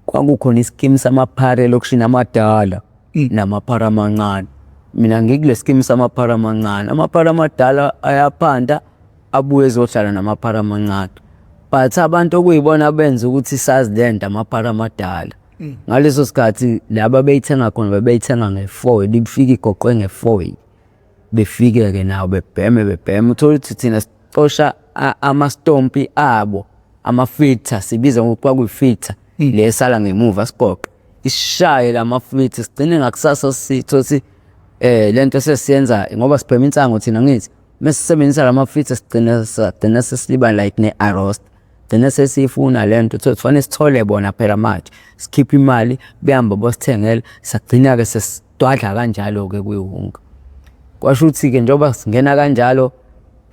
Speaker 1: Kwakukhona iskimu samaphara elokishini amadala namaphara amancane. Mina ngikule skimu samaphara amancane. Amaphara amadala ayaphanda abuye ezohlala namaphara amancane. But abantu okuyibona abenza ukuthi sazi lento amaphara amadala. Ngaleso sikhathi laba beyithenga khona bebeyithenga nge-foil, ibifika igoqwe nge-foil. Befike-ke nawo bebheme bebheme uthole ukuthi thina sicosha amastompi abo ama-filter sibiza ngokuthi kwakuyi-filter le esala ngemuva sigoqe isishaye la ma-filter sigcine ngakusasa sitho ukuthi lento sesiyenza ngoba sibhema insango thina ngithi mesisebenzisa la ma-filter sigcina sagcina sesiliba like ne-arosta gcina sesiyifuna le nto uthole kufanele sithole bona phela manje sikhiphe imali behambe bosithengela sagcina-ke sesidwadla kanjalo-ke kwiwunga. Kwasho ukuthi-ke njengoba singena kanjalo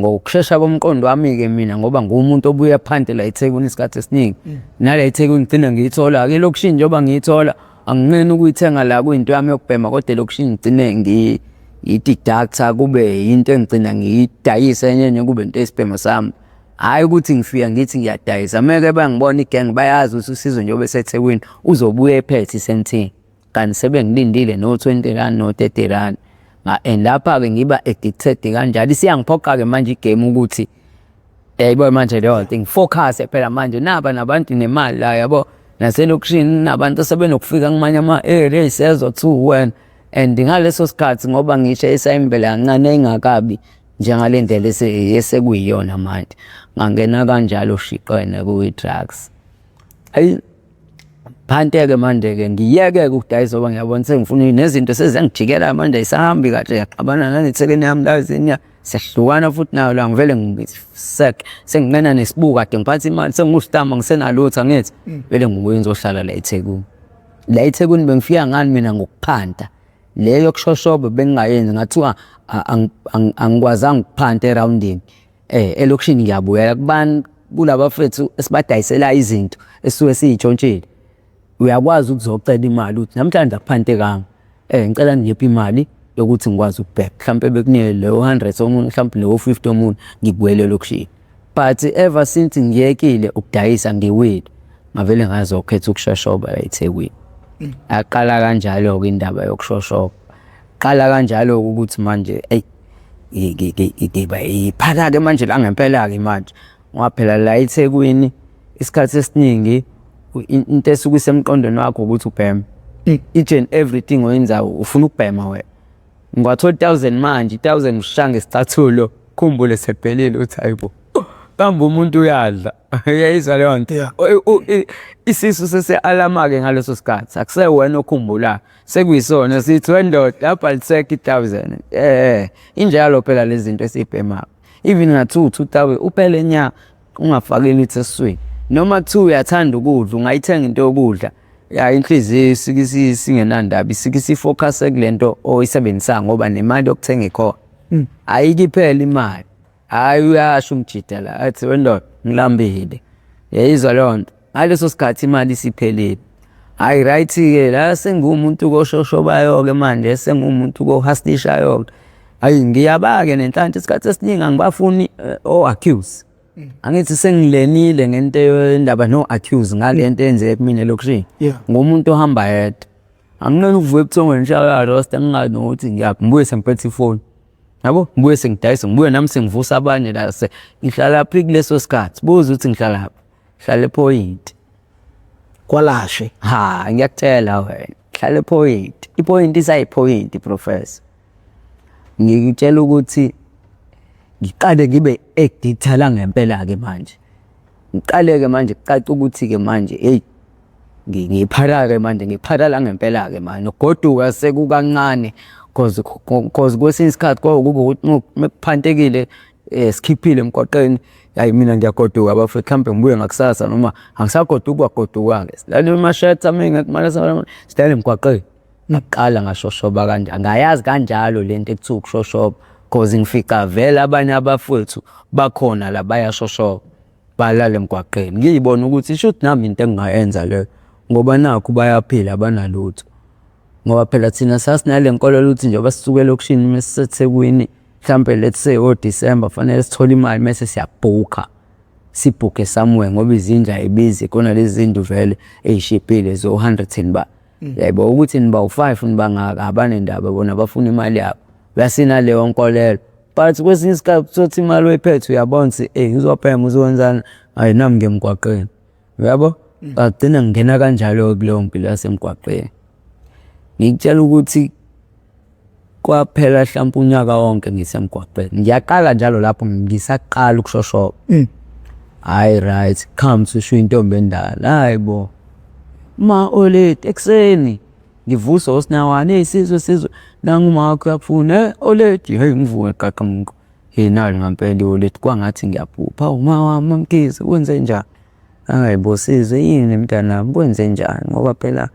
Speaker 1: ngokushesha komqondo wami-ke mina ngoba nguwumuntu obuye aphante la eThekwini isikhathi esiningi nala eThekwini ngigcine ngiyithola-ke elokishini njengoba ngiyithola anginqeni ukuyithenga la kuyinto yami yokubhema kodwa elokishini ngigcine ngiyi-deduct-a kube yinto engigcina ngiyidayisa enye enye kube into eyisibhemo sami. Hhayi ukuthi ngifika ngithi ngiyadayisa meke bangibona igenge bayazi ukuthi uSizwe njengoba eseThekwini uzobuya ephethe i-same kanti sebengilindile no-20 rand no-30 rand. And lapha-ke ngiba addicted kanjalo isiyangiphoqa-ke manje igame ukuthi yayibo manje leyo nto ngifocus phela manje naba nabantu nemali la yabo naselokishini nabantu asebenokufika kumanye ama-area ey'sezwa kuthiwa uwena and ngaleso sikhathi ngoba ngisho esayimvela kancane engakabi njengale ndlela esekuyiyona manje ngangena kanjalo shiqene kuyi-drugs. Ayi phante-ke manje-ke ngiyeke-ke ukudayisa ngoba ngiyabona sengifuna nezinto seziyangijikela manje ayisahambi kahle yaxabana nanethekeni yami la zinya siyahlukana futhi nayo la ngivele ngisek senginqena nesibuko kade ngiphatha imali sengusitama ngisenalutho angithi vele ngibuye ngizohlala la eThekwini. La eThekwini bengifika ngani mina ngokuphanta le yokushoshoba bengingayenzi ngathiwa angikwazanga ukuphanta erawundini elokishini ngiyabuyela kubani kulabafethu esibadayisela izinto esisuke siyitshontshile. Uyakwazi ukuzocela imali ukuthi namhlanje akuphantekanga ngicela ningiphe imali yokuthi ngikwazi ukubheka mhlampe bekunike leyo 100 omunye mhlampe leyo 50 omunye ngibuyele elokishini. But ever since ngiyekile ukudayisa ngiwile ngavele ngazokhetha ukushoshoba la eThekwini. Yaqala kanjalo-ke indaba yokushoshoba. Qala kanjalo-ke ukuthi manje eyi ngiba iphaka-ke manje la ngempela-ke manje ngoba phela la eThekwini isikhathi esiningi into esuke isemqondweni wakho ukuthi ubheme. Each and everything oyenzayo ufuna ukubhema wena. Ngiwathola i-thousand manje i-thousand ushaya ngesicathulo khumbule sephelile uthi hayibo kambe umuntu uyadla uyayizwa leyo nto. Isisu sese-alama-ke ngaleso sikhathi akusewena okhumbulayo sekuyisona sithi wendoda lapha alisekho i-thousand injalo phela lezi zinto esiyibhemayo even ngathiwa u-2,000 uphele nya ungafaki lutho esiswini noma kuthiwa uyathanda ukudla ungayithenga into yokudla ya inhliziyo isuke isingenandaba isuke isifocus kule nto oyisebenzisayo ngoba nemali yokuthenga ikhona. Ayikho iphela imali hhayi uyasho umjida la athi wendoda ngilambile yayizwa leyo nto ngaleso sikhathi imali isiphelile. Hhayi right-ke la sengiwumuntu koshoshobayo-ke manje sengiwumuntu kohaslishayo-ke hhayi ngiyaba-ke nenhlanhla isikhathi esiningi angibafuni o-accuse. Angithi sengilenile ngento yendaba no-accuse ngale nto eyenzeke kumina elokishini. Ngumuntu ohamba yedwa. Anginqeni ukuvuka ebuthongweni ngishaye rosta ngingazi nokuthi ngiyaphi ngibuye sengiphethe ifoni. Yabo ngibuye sengidayisa ngibuye nami sengivusa abanye la ngihlala phi kuleso sikhathi buza ukuthi ngihlalaphi. Ngihlala ePhoyinti.
Speaker 2: Kwalashe.
Speaker 1: Ha, ngiyakutshela wena. Hlala epoint. Ipoint isayipoint, professor. Ngikutshela ukuthi ngiqale ngibe addicted la ngempela ke manje. Ngiqale ke manje kucaca ukuthi ke manje, hey, ngiphara ke manje, ngiphara la ngempela ke manje. Nokugoduka sekukancane cause kwesinye isikhathi kwakuba ukuthi mekuphantekile, sikhiphile emgwaqeni, hayi, mina ngiyagoduka bafethu, mhlambe ngibuye ngakusasa noma angisagoduki kwagoduka-ke. Silale emashetha mengekho imali, silale emgwaqeni. Ngaqala ngashoshoba kanje, angayazi kanjalo lento ekuthiwa ukushoshoba, cause ngifica vele abanye abafowethu bakhona la bayashoshoba, balala emgwaqeni. Ngiyibona ukuthi shuthi nami into engingayenza leyo ngoba nakhu bayaphila, abanalutho. Ngoba phela thina sasinale nkolelo ukuthi njengoba sisuke elokishini mesiseThekwini, mhlampe let's say o-December, fanele sithole imali mese siyabhukha, sibhukhe somewhere ngoba izindlu ayibizi khona, lezi zindlu vele ey'shibhile zo-hundred and ba. Yabo ukuthi niba u-five, nibangaka, abanendaba bona, bafuna imali yabo. Yasinaleyo nkolelo, but kwesinye isikhathi uthothi imali oyiphethe uyabona ukuthi uzobhema, uzokwenzani, hhayi, nami ngiya emgwaqeni, uyabo. Ngagcina ngingena kanjalo-ke kuleyo mpilo yasemgwaqeni. Ngikutshela ukuthi kwaphela hlampe unyaka wonke ngisemgwaqeni. Ngiyaqala njalo lapho ngisaqala ukushoshoba. Hhayi, right, comes usho intombi endala, hhayi bo, ma oledi, ekuseni ngivuswa osinawane, hey Sizwe, Sizwe, nangu uma wakho uyakufuna, oledi, hey, ngivuke qaqa, hey, nali ngampela ioledi, kwangathi ngiyaphupha. Hawu ma wami, MaMkhize, kwenze njani? Hhayi bo Sizwe, yini mntanami, kwenze njani? Ngoba phela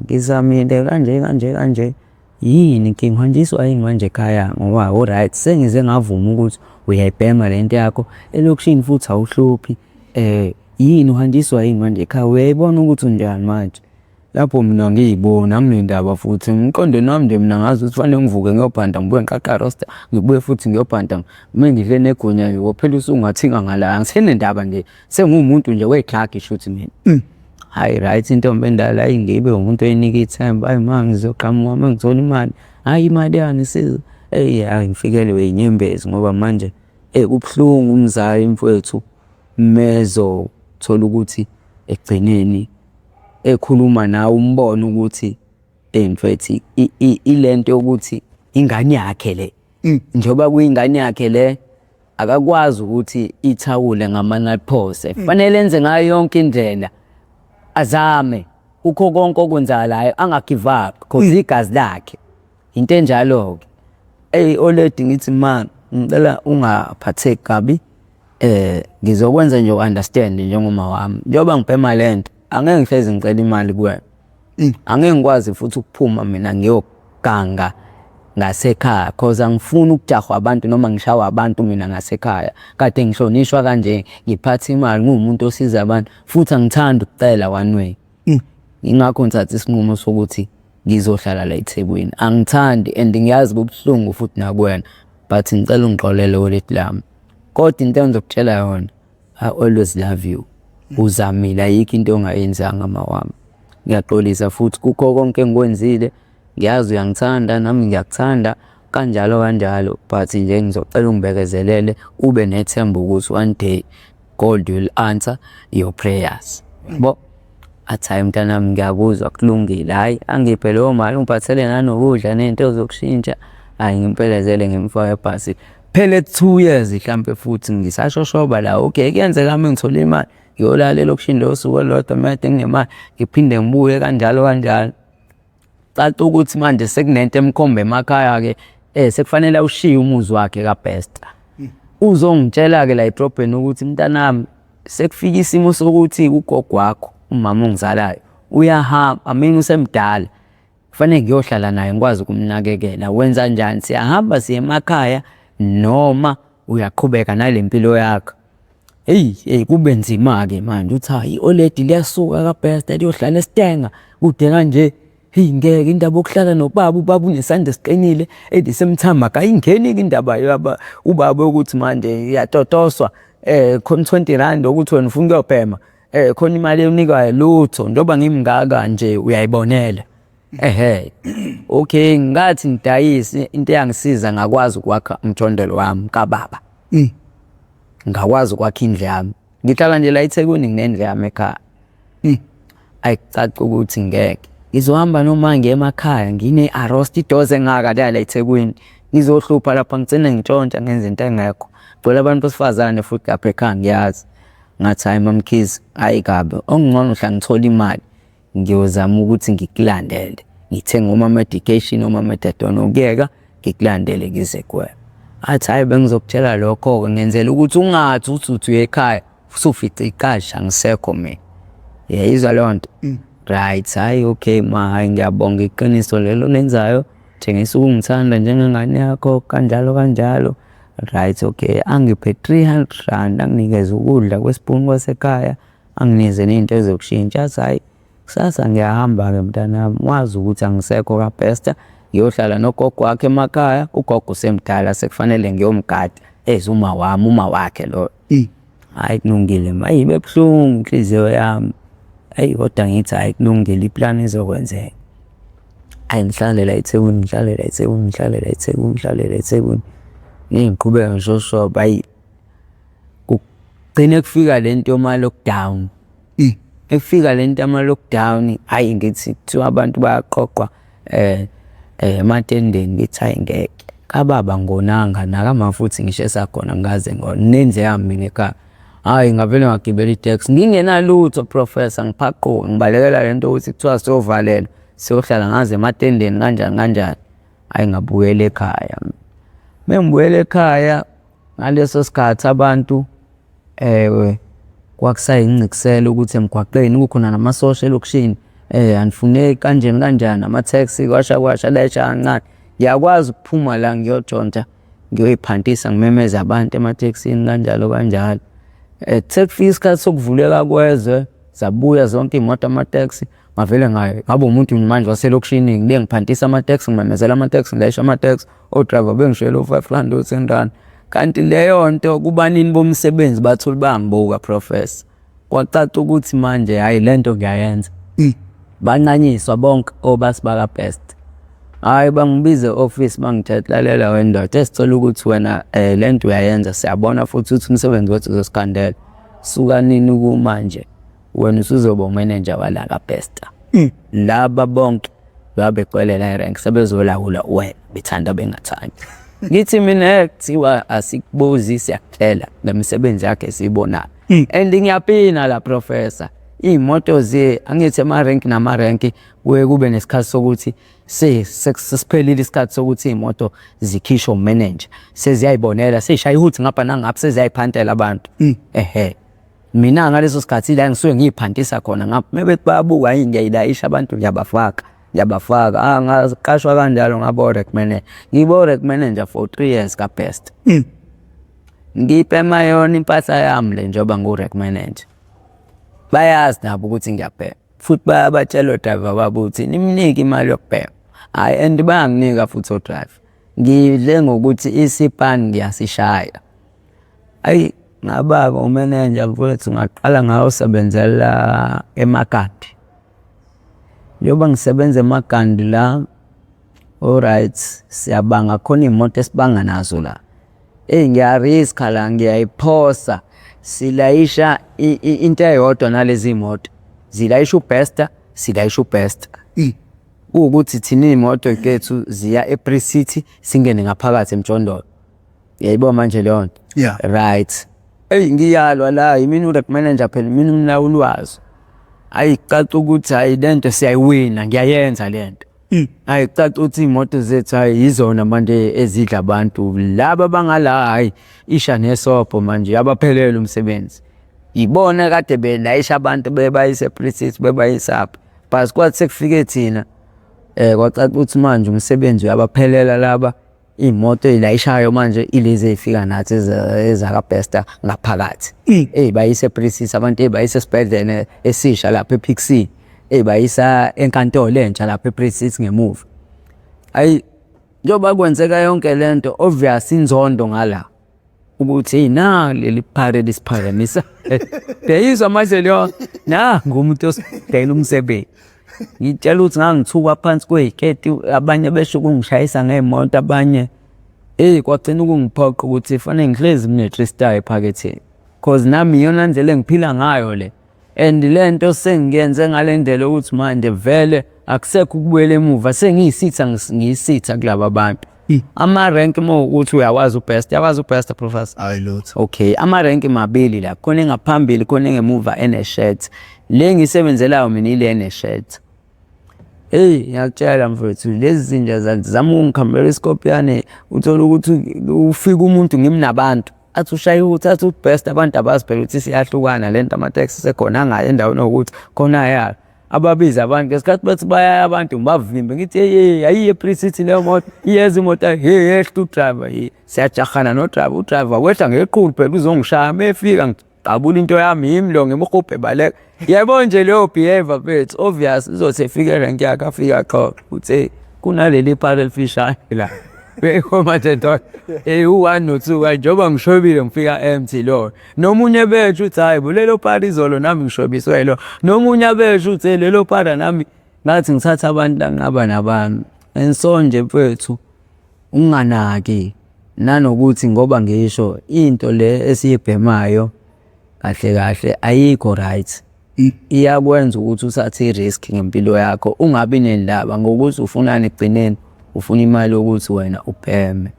Speaker 1: ngizamile kanje kanje kanje, yini inkinga? Uhanjiswa yini manje ekhaya? Ngoba o-right, sengize ngavuma ukuthi uyayibhema lento yakho elokishini futhi awuhluphi, yini, uhanjiswa yini manje ekhaya? Uyayibona ukuthi unjani manje? Lapho mina ngiyibona anginendaba futhi emqondweni wami nje, mina ngazi ukuthi fanele ngivuke ngiyobhanda, ngibuye ngiqaqe roster, ngibuye futhi ngiyobhanda, mengidle negunya ngiyophela usuku ngathinga ngala, angisenendaba nje, senguwumuntu nje we-drug shuthi mina. Hhayi right, intombi endala, hhayi, ngibe umuntu oyinika ithemba, hhayi ma, ngizoqhamuka uma ngithola imali, hhayi, imali yani Sizwe? Eyi, hhayi, ngifikelwe iy'nyembezi ngoba manje kubuhlungu umzali mfowethu mezothola ukuthi ekugcineni ekhuluma nawe umbone ukuthi, eyi mfethu, ilento yokuthi ingane yakhe le, njengoba kuyingane yakhe le, akakwazi ukuthi ithawule ngamanaphose, fanele enze ngayo yonke indlela, azame kukho konke okwenzakalayo, angagive up cause igazi lakhe, into enjalo-ke. Eyi oledi, ngithi ma, ngicela ungaphatheki kabi, ngizokwenza nje u-understand njengoma wami, njengoba ngibhema lento angeke ngihlezi ngicela imali kuwena, angeke ngikwazi futhi ukuphuma mina ngiyoganga ngasekhaya cause angifuni ukujahwa abantu noma ngishawa abantu mina ngasekhaya, kade ngihlonishwa kanje, ngiphatha imali, ngiwumuntu osiza abantu futhi angithandi ukucela one way. Ingakho ngithatha isinqumo sokuthi ngizohlala la eThekwini. Angithandi and ngiyazi kubuhlungu futhi nakuwena, but ngicela ungixolele oledi lami, kodwa into engizokutshela yona, I always love you. Uzamile, ayikho into ongayenzanga mawami. Ngiyaxolisa futhi kukho konke engikwenzile, ngiyazi uyangithanda, nami ngiyakuthanda, kanjalo kanjalo, but nje ngizocela ungibekezelele, ube nethemba ukuthi one day God will answer your prayers. Yabo? Athi hhayi mntanami, ngiyakuzwa, kulungile, hhayi, angiphe leyo mali, ungiphathele nanokudla ney'nto zokushintsha, hhayi, ngimpelezele, ngimfake ebhasi. Phele 2 years hlampe futhi ngisashoshoba la, okay, kuyenzeka uma ngithole imali ngiyolala elokishini lolo suku olulodwa, mede nginemali ngiphinde ngibuye, kanjalo kanjalo. Caca ukuthi manje sekunento emkhomba emakhaya-ke, sekufanele awushiye umuzi wakhe kaBester. Uzongitshela-ke la edrobheni ukuthi mntanami, sekufika isimo sokuthi ugogo wakho, umama ongizalayo, uyahamba, I mean usemdala, kufanele ngiyohlala naye ngikwazi ukumnakekela. Wenza njani? Siyahamba siye emakhaya noma uyaqhubeka nale mpilo yakho? Eyi, eyi, kube nzima-ke manje uthi hhayi, i-oledi liyasuka kaBester liyohlala eStanger kude kanje. Heyi ngeke, indaba yokuhlala nobaba, ubaba unesandla esiqinile elisemthama, akayingeni-ke indaba yaba ubaba yokuthi manje iyatotoswa, khona R20 ukuthi wena ufuna ukuyobhema, khona imali onikwayo, lutho, njengoba ngimngaka nje uyayibonela. Ehhe, okay, ngathi ngidayise, into eyangisiza ngakwazi ukwakha umjondolo wami kababa. Ngakwazi ukwakha indlu yami. Ngihlala nje la eThekwini, nginendlu yami ekhaya. Ayikucaci ukuthi ngeke. Ngizohamba noma ngiye emakhaya ngine-arost idoze engaka la la eThekwini. Ngizohlupha lapha ngigcine ngintshontsha ngenza into engekho. Gcwele abantu besifazane futhi lapha ekhaya ngiyazi. Ngathi hhayi MaMkhize, hhayi kabi okungcono mhla ngithola imali ngiyozama ukuthi ngikulandele. Ngithenge oma-medication, oma-methadone okuyeka ngikulandele ngize kuwena. Athi hhayi bengizokutshela lokho-ke ngenzela ukuthi ungathi uthi uthi uya ekhaya usufica iqasha angisekho mina. Uyayizwa leyo nto? Right, hhayi okay ma, hhayi ngiyabonga iqiniso lelo olenzayo, tshengisa ukungithanda njengengane yakho kanjalo kanjalo. Right, okay, angiphe 300 rand anginikeze ukudla kwesipuni kwasekhaya, anginikeze ney'nto ezokushintsha. Athi hhayi kusasa ngiyahamba-ke mntanami, wazi ukuthi angisekho kaBester, ngiyohlala nogogo wakhe emakhaya, ugogo usemdala sekufanele ngiyomgada as uma wami, uma wakhe loyo. Hhayi kulungile ma, eyi ibe buhlungu inhliziyo yami. Eyi kodwa ngithi hhayi kulungile iplani izokwenzeka. Hhayi ngihlale la eThekwini, ngihlale la eThekwini, ngihlale la eThekwini, ngihlale la eThekwini. Ngike ngiqhubeke ngishoshobe hhayi kugcine kufika le nto yoma-lockdown. Ekufika le nto yama-lockdown, hhayi ngithi kuthiwa abantu bayaqoqwa ematendeni ngithi hhayi ngeke. Kababa angonanga nakama futhi ngisho esakhona angikaze ngone, nendlu yami mina ekhaya. Hhayi ngavele ngagibela iteksi ngingenalutho Professor ngiphaquka ngibalekela le nto yokuthi kuthiwa siyovalelwa siyohlala ngaze ematendeni kanjani kanjani. Hhayi ngabuyela ekhaya. Uma ngibuyela ekhaya ngaleso sikhathi abantu kwakusayingcikisela ukuthi emgwaqeni kukhona namasosha elokishini anifuneki kanjani kanjani, ama-taxi kwasha kwasha layisha kancane. Ngiyakwazi ukuphuma la ngiyojonta ngiyoyiphantisa ngimemeze abantu ematekisini kanjalo kanjalo. Kuthe kufika isikhathi sokuvuleka kwezwe zabuya zonke iy'moto amateksi ngavele ngaba umuntu manje waselokishini ngibe ngiphantisa amateksi ngimemezela amateksi ngilayisha amateksi o-driver bengishayela o-five rand o-ten rand. Kanti leyo nto kubanini bomsebenzi bathole bangibuka Professor. Kwacaca ukuthi manje hhayi le nto ngiyayenza. Banqanyiswa bonke obasi baka-Best. Hhayi bangibiza e-ofisi bangitshela lalela wena ndoda esicela ukuthi wena le nto uyayenza siyabona futhi ukuthi umsebenzi wethu uzosikhandela. Suka nini kumanje wena usuzoba umenenja wala ka-Bester. Laba bonke babegcwele la erenki sebezolawula wena bethanda bengathandi. Ngithi mina kuthiwa asikubuzi siyakutshela ngemisebenzi yakhe esiyibonayo. And ngiyapina la Professor. Iy'moto ze angithi emarenki namarenki kuye kube nesikhathi sokuthi sesiphelile isikhathi sokuthi iy'moto zikhishwe umenenja. Seziyayibonela sey'shaya ihuthi ngapha nangapha seziyayiphantela abantu. Ehhe. Mina ngaleso sikhathi la ngisuke ngiyiphantisa khona ngapha mebethi bayabuka yini ngiyayilayisha abantu ngiyabafaka ngiyabafaka. Ah ngaqashwa kanjalo ngaba u-rank manager. Ngibe u-rank manager for 3 years ka-Best. Ngibhema yona impahla yami le njengoba ngiwu-rank manager. Bayazi nabo ukuthi ngiyabhema futhi bayabatshela o-driver babo ukuthi nimnike imali yokubhema. Hhayi and bayanginika futhi o-driver. Ngidle ngokuthi isipani ngiyasishaya. Hhayi ngaba-ke umenenja mfowethu ngaqala ngayosebenzela eMagadi. Njengoba ngisebenza eMagadi la, alright siyabanga khona iy'moto esibanga nazo la. Eyi ngiyariskha la ngiyayiphosa silayisha into eyodwa nalezi moto, zilayisha uBester, silayisha uBester. Kuwukuthi thina iy'moto zethu ziya e-Bree City singene ngaphakathi emjondolo. Uyayibona manje leyo nto?
Speaker 2: Yeah.
Speaker 1: Right. Eyi ngiyalwa la yimina u-rank manager phela imina umlawuli wazo. Hhayi kucaca ukuthi hhayi le nto siyayiwina ngiyayenza le nto. Hhayi kucaca ukuthi iy'moto zethu hhayi yizona manje ezidla abantu. Laba abangala hhayi isha nesobho manje abaphelele umsebenzi. Yibona kade belayisha abantu bebayisa e-Bree City bebayisaphi. But kwathi sekufike thina kwacaca ukuthi manje umsebenzi uyabaphelela laba iy'moto ey'layishayo manje ilezi ey'fika nathi ezakaBester ngaphakathi. Ey'bayisa e-Bree City abantu ey'bayisa esibhedlela esisha lapha e-Pixley, ey'bayisa enkantolo entsha lapha e-Bree City ngemuva. Hhayi njengoba kwenzeka yonke le nto obvious inzondo ngala ukuthi eyi nali leli phara elisiphazamisa. Uyayizwa manje leyo nangu umuntu osibhekela umsebenzi. Ngitshela ukuthi ngangithuka phansi kwey'keti abanye besho ukungishayisa ngey'moto abanye eyi kwagcina ukungiphoqa ukuthi fanele ngihlezi ngine-three star ephaketheni. Cause nami iyona ndlela engiphila ngayo le. And le nto sengiyenze ngale ndlela ukuthi manje vele akusekho ukubuyela emuva, sengiyisitha, ngiyisitha kulaba bantu. Amarenki uma ukuthi uyawazi ubest, uyawazi ubest, professor?
Speaker 2: Hayi, lutho.
Speaker 1: Okay, amarenki mabili la, khona engaphambili, khona engemuva eneshet. Le ngiyisebenzelayo mina ile eneshet. Hey, ngiyakutshela mfethu, lezi zinja zama ukungikhambela isikopiyane. Uthole ukuthi ufika umuntu ngimnabantu, athi ushaye ukuthi athi ubest, abantu abazi phela ukuthi siyahlukana le nto, amateksi sekhona angayi endaweni yokuthi khona ya ababiza abantu. Ngesikhathi bethi bayaya abantu, ngibavimbe, ngithi, "Hey, hey, ayiye e-Free City leyo moto, iyeza imoto." Hey, yehla udriver, hey, siyajahana no-driver. Udriver wehla ngequlu phela uzongishaya. Uma efika ngigqabula into yami, yimi lo, ngimhubhe baleka. Yebo nje, leyo behavior mfethu, obvious uzothi efika erenki yakhe, afike axoxe ukuthi, "Hey, kunaleli phara elifishane la." Beko manje ndoda, hey, u-one no-two kanje njengoba ngishobile, ngifika empty lo. Nomunye besho ukuthi, "Hayi bo, lelo phara izolo nami ngishobiswe lo." Nomunye abesho ukuthi, "Hey, lelo phara nami." Ngathi ngithatha abantu la, ngaba nabantu and so nje mfethu, unganaki nanokuthi ngoba ngisho into le esiyibhemayo kahle kahle ayikho right, iyakwenza ukuthi uthathe i-risk ngempilo yakho, ungabi nendaba ngokuthi ufunani ekugcineni, ufuna imali yokuthi wena ubheme.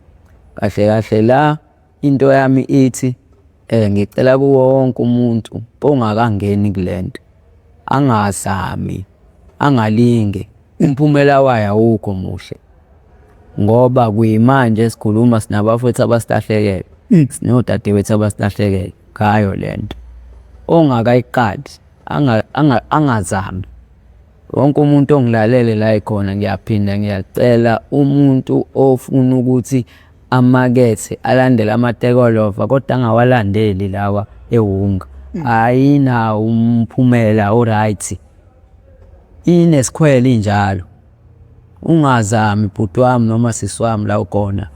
Speaker 1: Kahle kahle la into yami ithi, ngicela kuwo wonke umuntu ongakangeni kulento angazami, angalinge, umphumela wayo awukho muhle, ngoba kuyimanje sikhuluma sinabafowethu abasilahlekele, sinodadewethu abasilahlekele ngayo lento. Ongakayiqali angazami. Wonke umuntu ongilalele la ekhona, ngiyaphinda ngiyacela, umuntu ofuna ukuthi amakethe alandele amatekolova kodwa angawalandeli lawa ewunga, ayinawo umphumela o-right, inesikhwele injalo. Ungazami bhuti wami noma sisi wami la ukhona,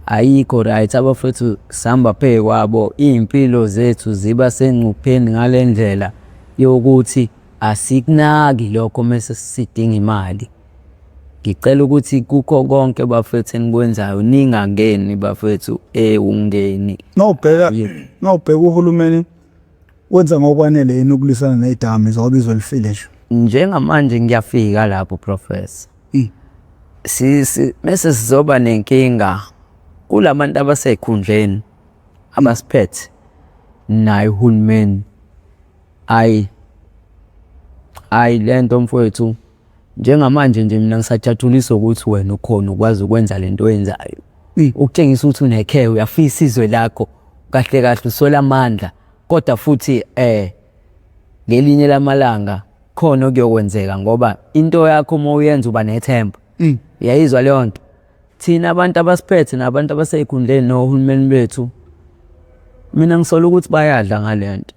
Speaker 1: ayikho right. Abafowethu sihamba phezu kwabo, iy'mpilo zethu ziba sengcupheni ngale ndlela yokuthi asikunaki lokho mese sidinga imali. Ngicela ukuthi kukho konke bafethu enikwenzayo, ningangeni bafethu ewungeni.
Speaker 2: Mawubheka uhulumeni wenza ngokwanele yini ukulwisana ney'dakamizwa, ngoba izwe lifile nje?
Speaker 1: Njengamanje ngiyafika lapho, professor. Mese sizoba nenkinga kulabantu abasey'khundleni abasiphethe naye uhulumeni. Ayi, ayi, lento mfowethu, njengamanje nje mina ngisajatshuliswa ukuthi wena ukhona ukwazi ukwenza lento oyenzayo, ukutshengisa ukuthi unekhe, uyafisa izwe lakho. Kahle kahle uswela amandla, kodwa futhi ngelinye lamalanga khona okuyokwenzeka, ngoba into yakho uma uyenza uba nethemba. Uyayizwa leyo nto? Thina abantu abasiphethe nabantu abasey'khundleni nohulumeni bethu, mina ngisola ukuthi bayadla ngale nto.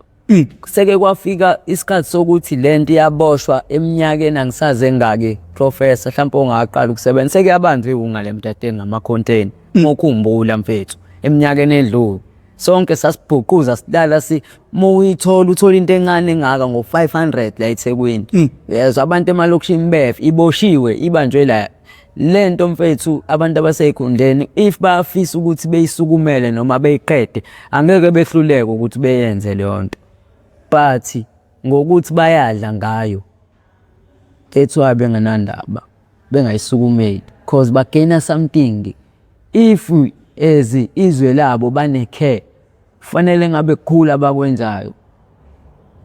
Speaker 1: Seke kwafika isikhathi sokuthi lento iyaboshwa eminyakeni angisazi engaki, professor, mhlawumbe ongaqala ukusebenza, seke yabanjwa iwunga lemtateni ngamakhonteni. Uma ukhumbula mfethu, eminyakeni edlule sonke sasibhuquza sidala si uma uyithola uthola into encane engaka ngo-500 la eThekwini. Yezwa abantu emalokishini befe iboshiwe, ibanjwe la lento mfethu. Abantu abasey'khundleni, if bayafisa ukuthi beyisukumele noma beyiqede, angeke behluleke ukuthi beyenze leyo nto, but ngokuthi bayadla ngayo, that's why bengenandaba, bengayisukumeli, cause bagaina something. If as izwe labo bane-care, kufanele ngabe kukhulu abakwenzayo.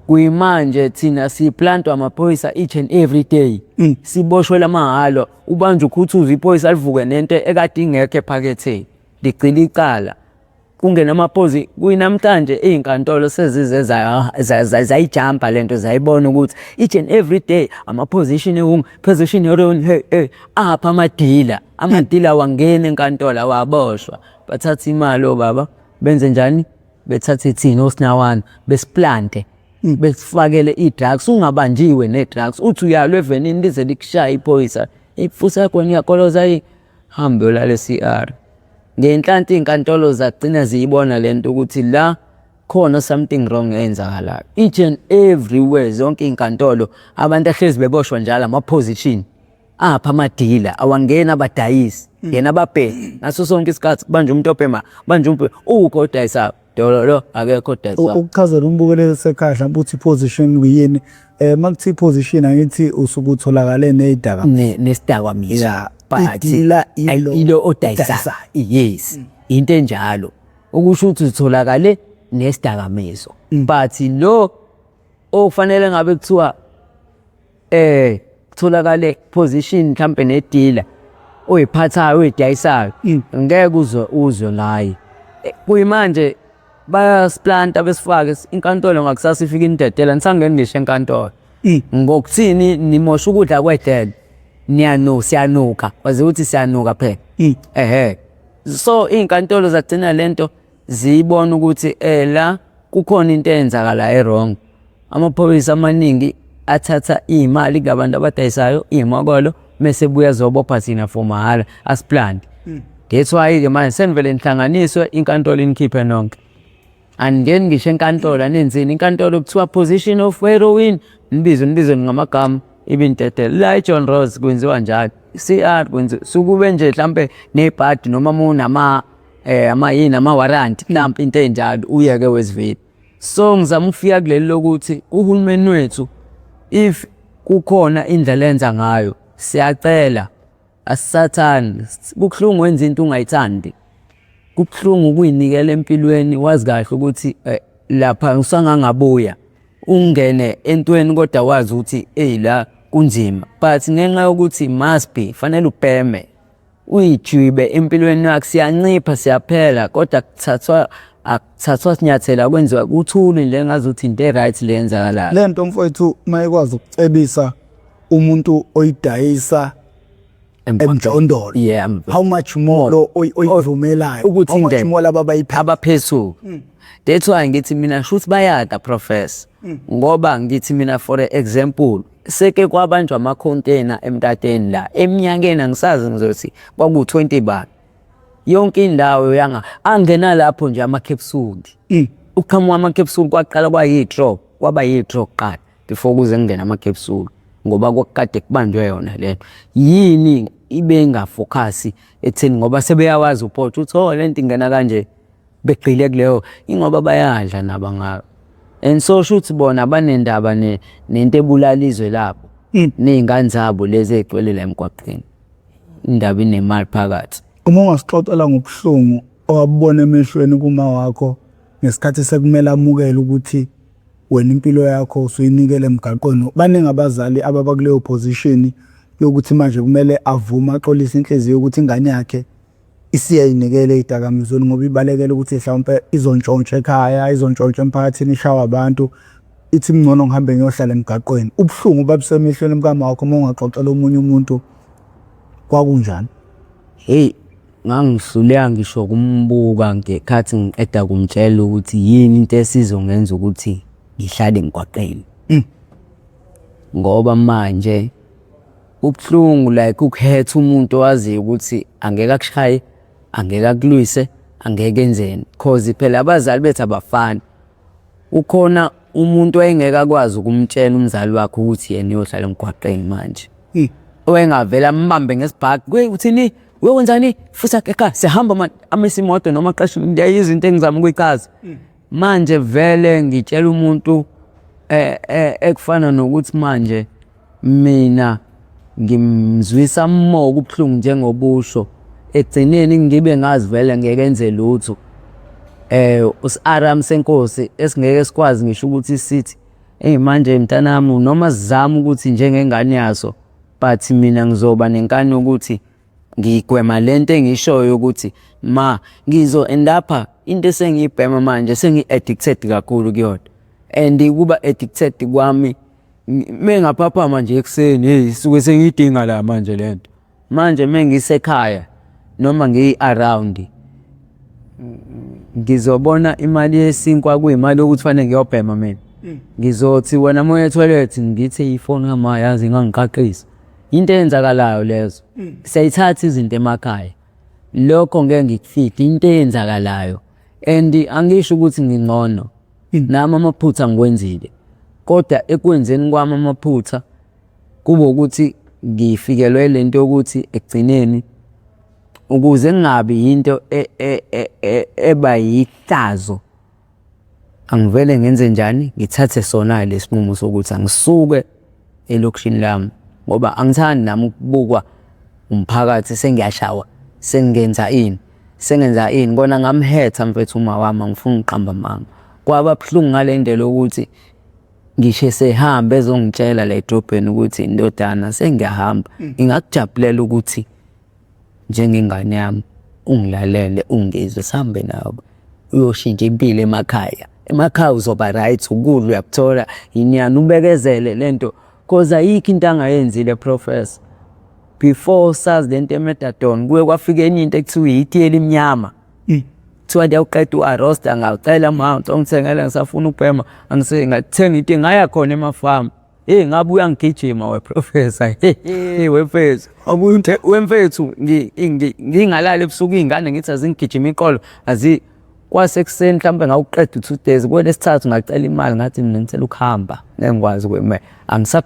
Speaker 1: Kuyimanje thina siplantwa amaphoyisa each and every day, siboshwela amahhala, ubanjwe ukhuthuza iphoyisa livuke nento ekade ingekho ephaketheni, ligcina icala kungena amaphoyisa. Kuyinamhlanje iy'nkantolo sezize zayijampa lento, zayibona ukuthi each and every day ama-position ewunga, position heroin, hey hey, apha amadila, amadila awangeni enkantolo, awaboshwa. Bathatha imali obaba, benze njani? Bethathe thina osinawana, besiplante, besifakele i-drugs, ungabanjiwe ne-drugs, uthi uyalwa evenini lize likushaye iphoyisa, ifusi yakho iyakoloza, hambe uyolala e-CR. Ngenhlanhla iy'nkantolo zagcina ziyibona lento ukuthi la khona something wrong eyenzakalayo. Each and everywhere, zonke iy'nkantolo, abantu ahlezi beboshwa njalo ama-position. Apha amadila awangeni, abadayisi yena ababhemi ngaso sonke isikhathi, kubanjwe umuntu obhema, banjwe umuntu ukho odayisayo. Dololo akekho odayisayo.
Speaker 2: Ukuchazela umbukeli osekhaya mhlawumbe uthi i-position kuyini. Uma kuthiwa i-position angithi usuke utholakale ney'dakamizwa.
Speaker 1: Nesidakamizwa.
Speaker 2: Yeah.
Speaker 1: But
Speaker 2: I-dealer ilo
Speaker 1: ilo odayisayo. Yes. Into enjalo. Ukusho ukuthi utholakale nesidakamizwa. But lo ofanele ngabe kuthiwa kutholakale position mhlampe ne-dealer oyiphathayo oyidayisayo ngeke uzwe uzwe ngaye. Kuyimanje bayasiplanta besifake inkantolo ngakusasa ifika inidedela nisangeni ngisho enkantolo. Ngokuthini nimosha ukudla kwedele niyanu siyanuka wazi ukuthi siyanuka phela. Ehhe. So iy'nkantolo zagcina lento ziyibona ukuthi la kukhona into eyenzakala e-wrong. Amaphoyisa amaningi athatha iy'mali kulabantu abadayisayo iy'mokolo mese ebuya azobopha thina for mahhala asiplante. That's why-ke manje senivele nihlanganiswe inkantolo inikhiphe nonke. Aningeni ngisho enkantolo anenzini inkantolo kuthiwa position of heroin nibizwe nibizwe ngamagama ibinidedele. La eJohn Ross kwenziwa njalo. CR kwenziwa sukube nje mhlampe nebhadi noma uma unama ama yini ama warrant mhlampe into enjalo uyeke wesivile. So ngizama ukufika kuleli lokuthi uhulumeni wethu if kukhona indlela enza ngayo siyacela asisathandi kubuhlungu wenza into ungayithandi kubuhlungu ukuyinikela empilweni wazi kahle ukuthi lapha usangangabuya ungene entweni kodwa wazi ukuthi eyi la kunzima but ngenxa yokuthi must be fanele ubheme uyijibe empilweni yakho siyancipha siyaphela kodwa kuthathwa akuthathwa sinyathela kwenziwa kuthule nje engazuthi into e-right le yenzakalayo.
Speaker 2: Le nto mfowethu uma ikwazi ukucebisa umuntu oyidayisa emjondolo
Speaker 1: Yeah.
Speaker 2: How much more lo oyivumelayo
Speaker 1: ukuthi
Speaker 2: how much
Speaker 1: indebe.
Speaker 2: More laba abayiphethe
Speaker 1: abaphezulu. That's why ngithi mina shuthi bayada professor ngoba ngithi mina for example seke kwabanjwa ama-container emtateni la eminyakeni angisazi ngizothi kwaku-20 bani yonke indawo yanga angena lapho nje ama-capsule ukuqhamuka ama-capsule kwaqala kwayi-draw kwaba yi-draw kuqala before kuze kungene ama-capsule ngoba kwakukade kubanjwe yona lento yini ibe ingafocus ekutheni ngoba sebeyawazi upotsha uthi oh lento ingena kanje begxile kuleyo ingoba bayadla nabo ngayo and so shuthi bona banendaba nento ebulala izwe labo ney'ngane zabo lezi ey'gcwele la emgwaqeni indaba inemali phakathi.
Speaker 2: Uma ungasixoxela ngobuhlungu owabubona emehlweni kuma wakho ngesikhathi sekumele amukele ukuthi wena impilo yakho usuyinikele emgaqweni. Baningi abazali ababa kuleyo position yokuthi manje kumele avume axolise inhliziyo ukuthi ingane yakhe isiyayinikela ey'dakamizweni ngoba ibalekela ukuthi mhlawumpe izontshontsha ekhaya, izontshontsha emphakathini, ishawe abantu. Ithi kungcono ngihambe ngiyohlala emgaqweni. Ubuhlungu babusemehlweni bukama wakho uma ungaxoxela omunye umuntu kwakunjani?
Speaker 1: Hheyi, ngangihluleka ngisho ukumbuka ngekhathi ngiqeda kumtshela ukuthi yini into esizongenza ukuthi ngihlale emgwaqeni. Ngoba manje kubuhlungu like ukuhetha umuntu owaziyo ukuthi angeke akushaye, angeke akulwise, angeke enzeni cause phela abazali bethu abafani. Ukhona umuntu owayengeke akwazi ukumtshela umzali wakhe ukuthi yena uyohlala emgwaqeni manje. Owayengavele ambambe ngesibhaxu, we uthini? Uyokwenzani? Futhi ekhaya siyahamba manje amise imoto noma aqashe ngiyayizwa into engizama ukuyichaza. Manje vele ngitshela umuntu ekufana nokuthi manje mina ngimzwisa more ubuhlungu njengobusho ekugcineni ngibe ngazi vele ngeke enze lutho usi-aram senkosi esingeke sikwazi ngisho ukuthi sithi eyi manje mntanami noma sizama ukuthi njengengane yaso but mina ngizoba nenkani yokuthi ngigwema lento engishoyo ukuthi ma ngizo end up into esengiyibhema manje sengi-addicted kakhulu kuyona and ukuba addicted kwami mengaphaphama nje ekuseni hey suke sengiyidinga la manje lento manje mengisekhaya noma ngiyi-around ngizobona imali yesinkwa kuyimali yokuthi fanele ngiyobhema mina. Ngizothi wena uma uya ethoyilethi ngithi ifoni kama yazi ingangiqaqisa. Into eyenzakalayo lezo. Siyayithatha izinto emakhaya. Lokho ngeke ngikufihle into eyenzakalayo and angisho ukuthi ngingcono. Nami amaphutha ngiwenzile kodwa ekwenzeni kwami amaphutha kube ukuthi ngifikelwe le nto yokuthi ekugcineni ukuze kungabi yinto eba yihlazo. Angivele ngenze njani, ngithathe sona-ke lesinqumo sokuthi angisuke elokishini lami ngoba angithandi nami ukubukwa umphakathi sengiyashawa, sengenza ini, sengenza ini. Kona ngamhetha mfethu uma wami, angifuni ukuqamba amanga. Kwaba buhlungu ngale ndlela yokuthi ngisho esehamba ezongitshela la edrobheni ukuthi ndodana sengiyahamba, ngingakujabulela ukuthi njengengane yami ungilalele ungizwe sihambe nawe uyoshintsha impilo emakhaya. Emakhaya uzoba right, ukudla uyakuthola, inyani ubekezele lento cause ayikho into angayenzile professor. Before sazi lento ye-methadone kuye kwafika enye into ekuthiwa itiye elimnyama. Kuthiwa liyawuqeda u-arosta ngawucela ma ungithengele ngisafuna ukubhema ngathenga itiye ngaya khona emafamu. Hey ngabe uyangigijima we professor. Hey wemfethu.
Speaker 2: Abuye
Speaker 1: Wemfethu ngingalali ebusuku iy'ngane ngithi azingigijima iqolo azi kwasekuseni mhlawumbe ngawuqeda u-2 days kwelesithathu ngacela imali ngathi mina ngicela ukuhamba ngeke ngikwazi ukwema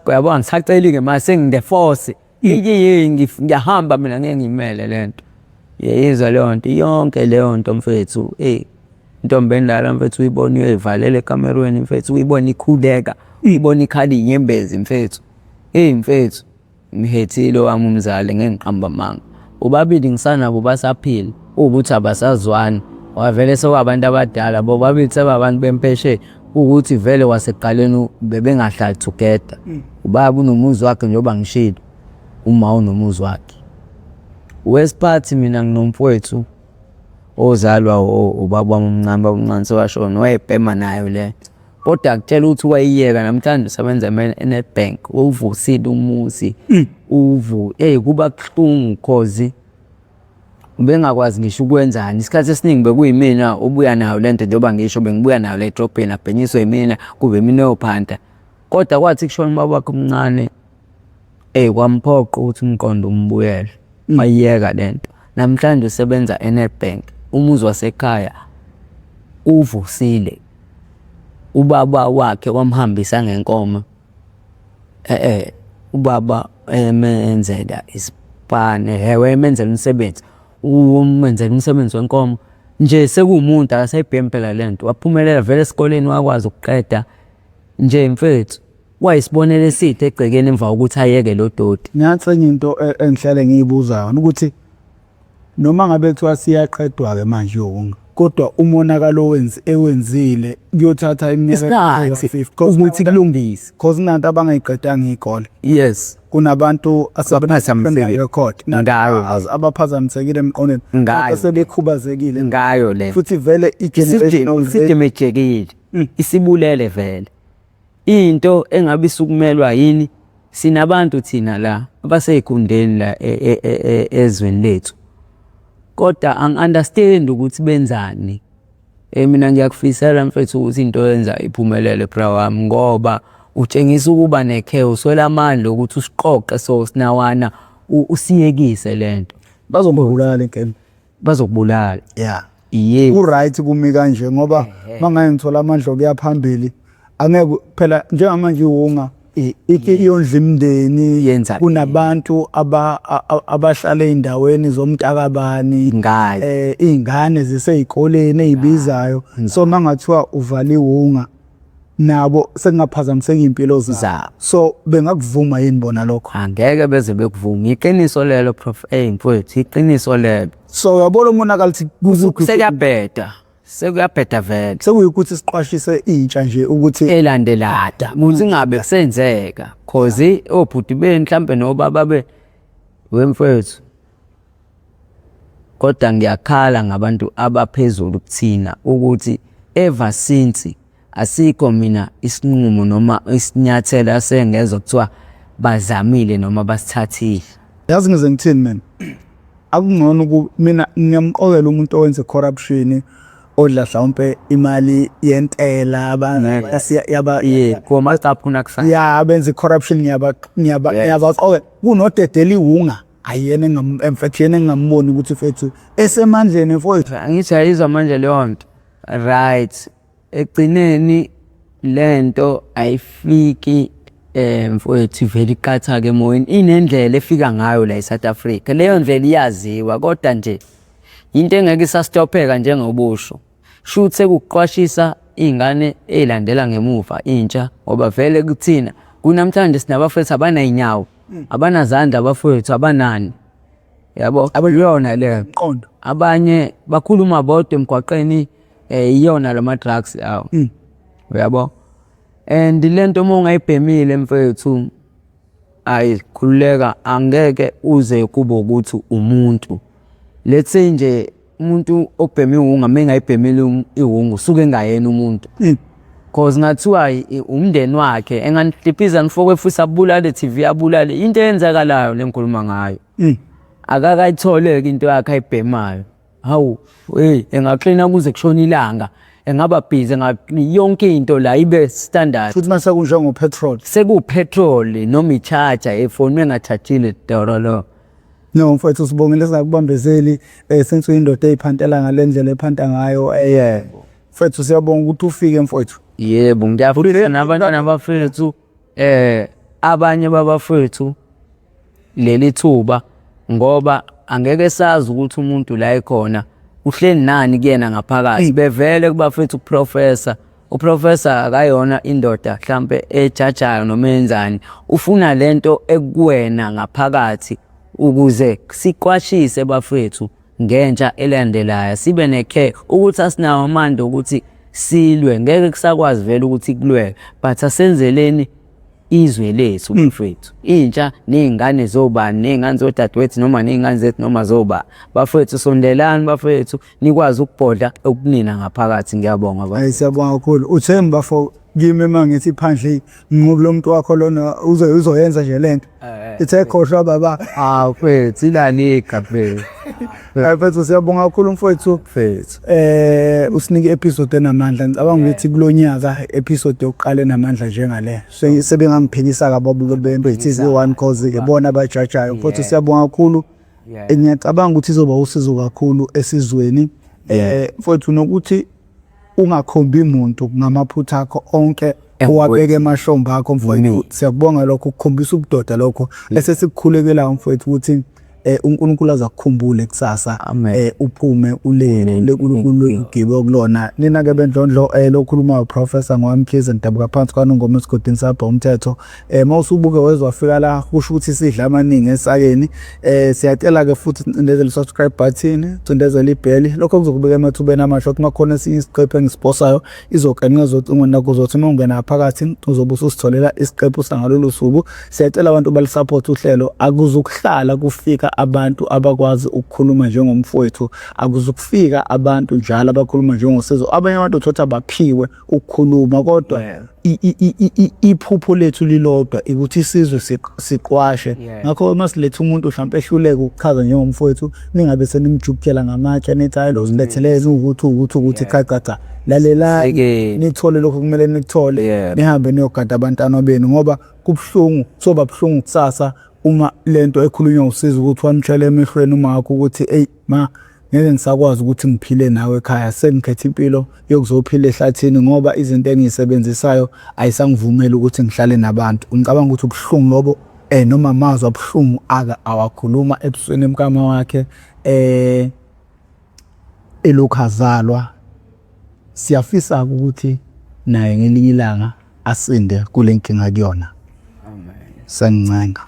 Speaker 1: yabo angisaceli-ke manje sengine force ngiyahamba mina ngeke ngiyimele le nto. Uyayizwa leyo nto yonke leyo nto mfethu eyi intombi endala mfethu uyibona uyoyivalela ekamerweni mfethu uyibona ikhuleka uyibona ikhala iy'nyembezi mfethu. Eyi mfethu ngihethile owami umzali ngeke ngiqambe amanga. Bobabili ngisanabo basaphila kuwukuthi abasazwani wavele sekwabantu abadala bobabili sebabantu bempesheni kuwukuthi vele kwasekuqaleni bebengahlali together. Ubaba unomuzi wakhe njengoba ngishilo, uma unomuzi wakhe. Wesiphathi mina nginomfowethu ozalwa ubaba wami omncane, ubaba omncane sewashona wayebhema nayo le nto. Kodwa akutshela ukuthi wayiyeka namhlanje usebenza e-Nedbank, uwuvusile umuzi eyi kuba buhlungu cause ubengakwazi ngisho ukwenzani. Isikhathi esiningi bekuyimina obuya nayo le nto njengoba ngisho bengibuya nayo la edrobheni abhenyiswe yimina kube imina oyophanta. Kodwa kwathi kushona ubaba wakhe omncane eyi kwamphoqa ukuthi umqondo umbuyele wayiyeka le nto. Namhlanje usebenza e-Nedbank, umuzi wasekhaya uvusile. Ubaba wakhe wamhambisa ngenkomo ubaba emenzela isipani, wayemenzela umsebenzi, umenzela umsebenzi wenkomo. Nje sekuwumuntu akasayibhemi phela le nto, waphumelela vele esikoleni wakwazi ukuqeda. Nje mfethu wayisibonelo esihle egcekeni emva kokuthi ayeke lo doti.
Speaker 2: Nansi enye into engihlale ngiyibuza yona ukuthi noma ngabe kuthiwa siyaqedwa-ke manje iwunga, kodwa umonakalo ewenzile kuyothatha iminyaka
Speaker 1: Isikhathi ukuthi kulungise.
Speaker 2: Cause kunanto abangayiqedanga iy'kole.
Speaker 1: Yes.
Speaker 2: Kunabantu
Speaker 1: Abaphazamisekile.
Speaker 2: record
Speaker 1: Ngayo.
Speaker 2: abaphazamisekile emqondweni
Speaker 1: Ngayo.
Speaker 2: asebekhubazekile
Speaker 1: Ngayo le.
Speaker 2: futhi vele i-generational
Speaker 1: Sidemejekile. Isibulele vele. Into engabe isukumelwa yini sinabantu thina la abasey'khundleni la ezweni lethu. Kodwa angi-understand ukuthi benzani. Mina ngiyakufisela mfethu ukuthi into oyenzayo iphumelele bra wami ngoba utshengisa ukuba nekhe uswele amandla ukuthi usiqoqe so sinawana usiyekise lento.
Speaker 2: Bazobulala inkinga.
Speaker 1: Bazokubulala.
Speaker 2: Yeah.
Speaker 1: Yebo.
Speaker 2: Ku-right kumi kanje ngoba mangaye ngithola amandla okuya phambili angeke phela njengamanje iwunga iyondla imindeni
Speaker 1: Yenza
Speaker 2: kunabantu abahlala ey'ndaweni zomntakabani
Speaker 1: Ngayo.
Speaker 2: Iy'ngane zisey'koleni ey'bizayo so mangathiwa uvala iwunga nabo sekungaphazamiseka iy'mpilo zabo so bengakuvuma yini bona lokho?
Speaker 1: Angeke beze bekuvume, iqiniso lelo Prof. Eyi mfowethu, iqiniso lelo.
Speaker 2: So uyabona umonakalo ukuthi
Speaker 1: sekuyabheda, sekuyabheda vele.
Speaker 2: Sekuyikuthi siqwashise intsha nje ukuthi
Speaker 1: elandelada ukuthi ingabe kusenzeka cause obhuti beni mhlambe nobaba be wemfowethu. Kodwa ngiyakhala ngabantu abaphezulu kuthina ukuthi ever since asikho mina isinqumo noma isinyathelo asengezwa kuthiwa bazamile noma basithathile.
Speaker 2: Yazi ngize ngithini mina, akungcono mina ngiyamqokela umuntu owenza i-corruption odla mhlawumpe imali yentela ya abenza i-corruption ngiyabaqokela kunodedela iwunga ayena mfethu yena engingamboni ukuthi mfethu esemandleni mfowethu.
Speaker 1: Angithi ayizwa manje leyo nto, right. Ekugcineni lento ayifiki mfowethu ivele iqathake emoyeni, inendlela efika ngayo la e-South Africa. Leyo ndlela iyaziwa kodwa nje into engeke isastopheka njengobusho. Shuthi sekukuqwashisa iy'ngane ey'landela ngemuva intsha ngoba vele kuthina kunamhlanje sinabafethu abanay'nyawo abanazandla abafowethu abanani yabo iyona leyo
Speaker 2: Mqondo.
Speaker 1: Abanye bakhuluma bodwa emgwaqeni iyona lama drugs lawo. Uyabo? And lento uma ungayibhemile mfethu ayi khululeka angeke uze kube ukuthi umuntu. Let's say nje umuntu obhema iwunga uma engayibhemile iwunga usuke engayena umuntu. Cause ngathiwa umndeni wakhe enganihliphiza nifokwe futhi abulale TV abulale into eyenzakalayo le ngikhuluma ngayo. Akakayithole-ke into yakhe ayibhemayo. Hawu, hey engaklina kuze kushone ilanga. Engaba busy yonke into la ibe standard.
Speaker 2: Futhi mase kunjengo petrol.
Speaker 1: Seku petrol noma i-charger efoni engathathile doro lo.
Speaker 2: No mfowethu sibongile singakubambezeli since uyindoda eyiphantela ngale ndlela ephanta ngayo
Speaker 1: Yebo.
Speaker 2: Mfowethu siyabonga ukuthi ufike mfowethu.
Speaker 1: Yebo, ngiyafisa nabantwana bafethu abanye babafethu leli thuba ngoba angeke sazi ukuthi umuntu la ekhona uhleli nani kuyena ngaphakathi. Bevele kubafethu uprofessor, uprofessor akayona indoda mhlampe ejajayo noma eyenzani, ufuna lento ekuwena ngaphakathi ukuze siqwashise bafethu ngentsha elandelayo sibe ne-care ukuthi asinawo amandla ukuthi silwe, ngeke kusakwazi vele ukuthi kulweke but asenzeleni izwe lethu mfethu. Intsha ney'ngane zobani, ney'ngane zodadewethu noma ney'ngane zethu noma zoba. Bafethu sondelani bafethu nikwazi ukubhodla okunina ngaphakathi ngiyabonga
Speaker 2: bafethu. Hayi siyabonga kakhulu. Utheni bafo kimi uma ngithi phandle nqobo lo muntu wakho lona uzoyenza nje lento. Ithe khohlwa baba.
Speaker 1: Ah mfethu ilanika mfethu.
Speaker 2: Hayi mfethu siyabonga kakhulu mfethu.
Speaker 1: Mfethu.
Speaker 2: Usinike episode enamandla. Ngicabanga ukuthi kulonyaka episode yokuqala enamandla njengale. Sebengangiphikisa kababuke bento TV1 cause ke bona abajajayo. Mfethu siyabonga kakhulu. Ngiyacabanga ukuthi izoba usizo kakhulu esizweni. Mfethu nokuthi ungakhombi muntu ngamaphutha akho onke owabeka emahlombe akho mfowethu. Siyakubonga lokho, kukhombisa ubudoda lokho esesikukhulekelayo mfowethu ukuthi uNkulunkulu azakukhumbule kusasa uphume ule kulo kulona. Nina ke bendlondlo lokhulumayo Professor ngoMkhize ngidabuka phansi kwaNongoma esigodini sabha umthetho. Mawusubuke wezwa wafika la kusho ukuthi sidla amaningi esakeni. Siyacela ke futhi cindezela i-subscribe button, cindezela ibheli. Lokho kuzokubeka emathubeni amasha ukuthi makhona esinye isiqephu engisiposayo izogenqeza ocingweni lakho, uzothi uma ungena phakathi uzobe ususitholela isiqephu sangalolu suku. Siyacela abantu balisupport uhlelo, akuzukuhlala kufika abantu abakwazi ukukhuluma njengomfowethu, akuzukufika abantu njalo abakhuluma njengoSizo. Abanye abantu uthola abaphiwe ukukhuluma kodwa iphupho lethu lilodwa ukuthi isizwe siqwashe. Ngakho uma siletha umuntu mhlawumpe ehluleke ukuchaza njengomfowethu, ningabe senimjukujela ngamatshe nithi hayi lo silethele ukuthi ukuthi ukuthi cha cha cha. Lalelani nithole lokho kumele nikuthole, nihambe niyogada abantwana benu ngoba kubuhlungu, kuzoba buhlungu kusasa uma lento ekhulunywa uSizo ukuthi wamtshela emehlweni umakho ukuthi eyi ma ngeke ngisakwazi ukuthi ngiphile nawe ekhaya, sengikhetha impilo yokuzophila ehlathini ngoba izinto engiyisebenzisayo ayisangivumeli ukuthi ngihlale nabantu. Ngicabanga ukuthi ubuhlungu lobo noma amazwi abuhlungu ake awakhuluma ebusweni mkama wakhe elokhu azalwa. Siyafisa ukuthi naye ngelinye ilanga asinde kule nkinga akuyona. Sengincenga.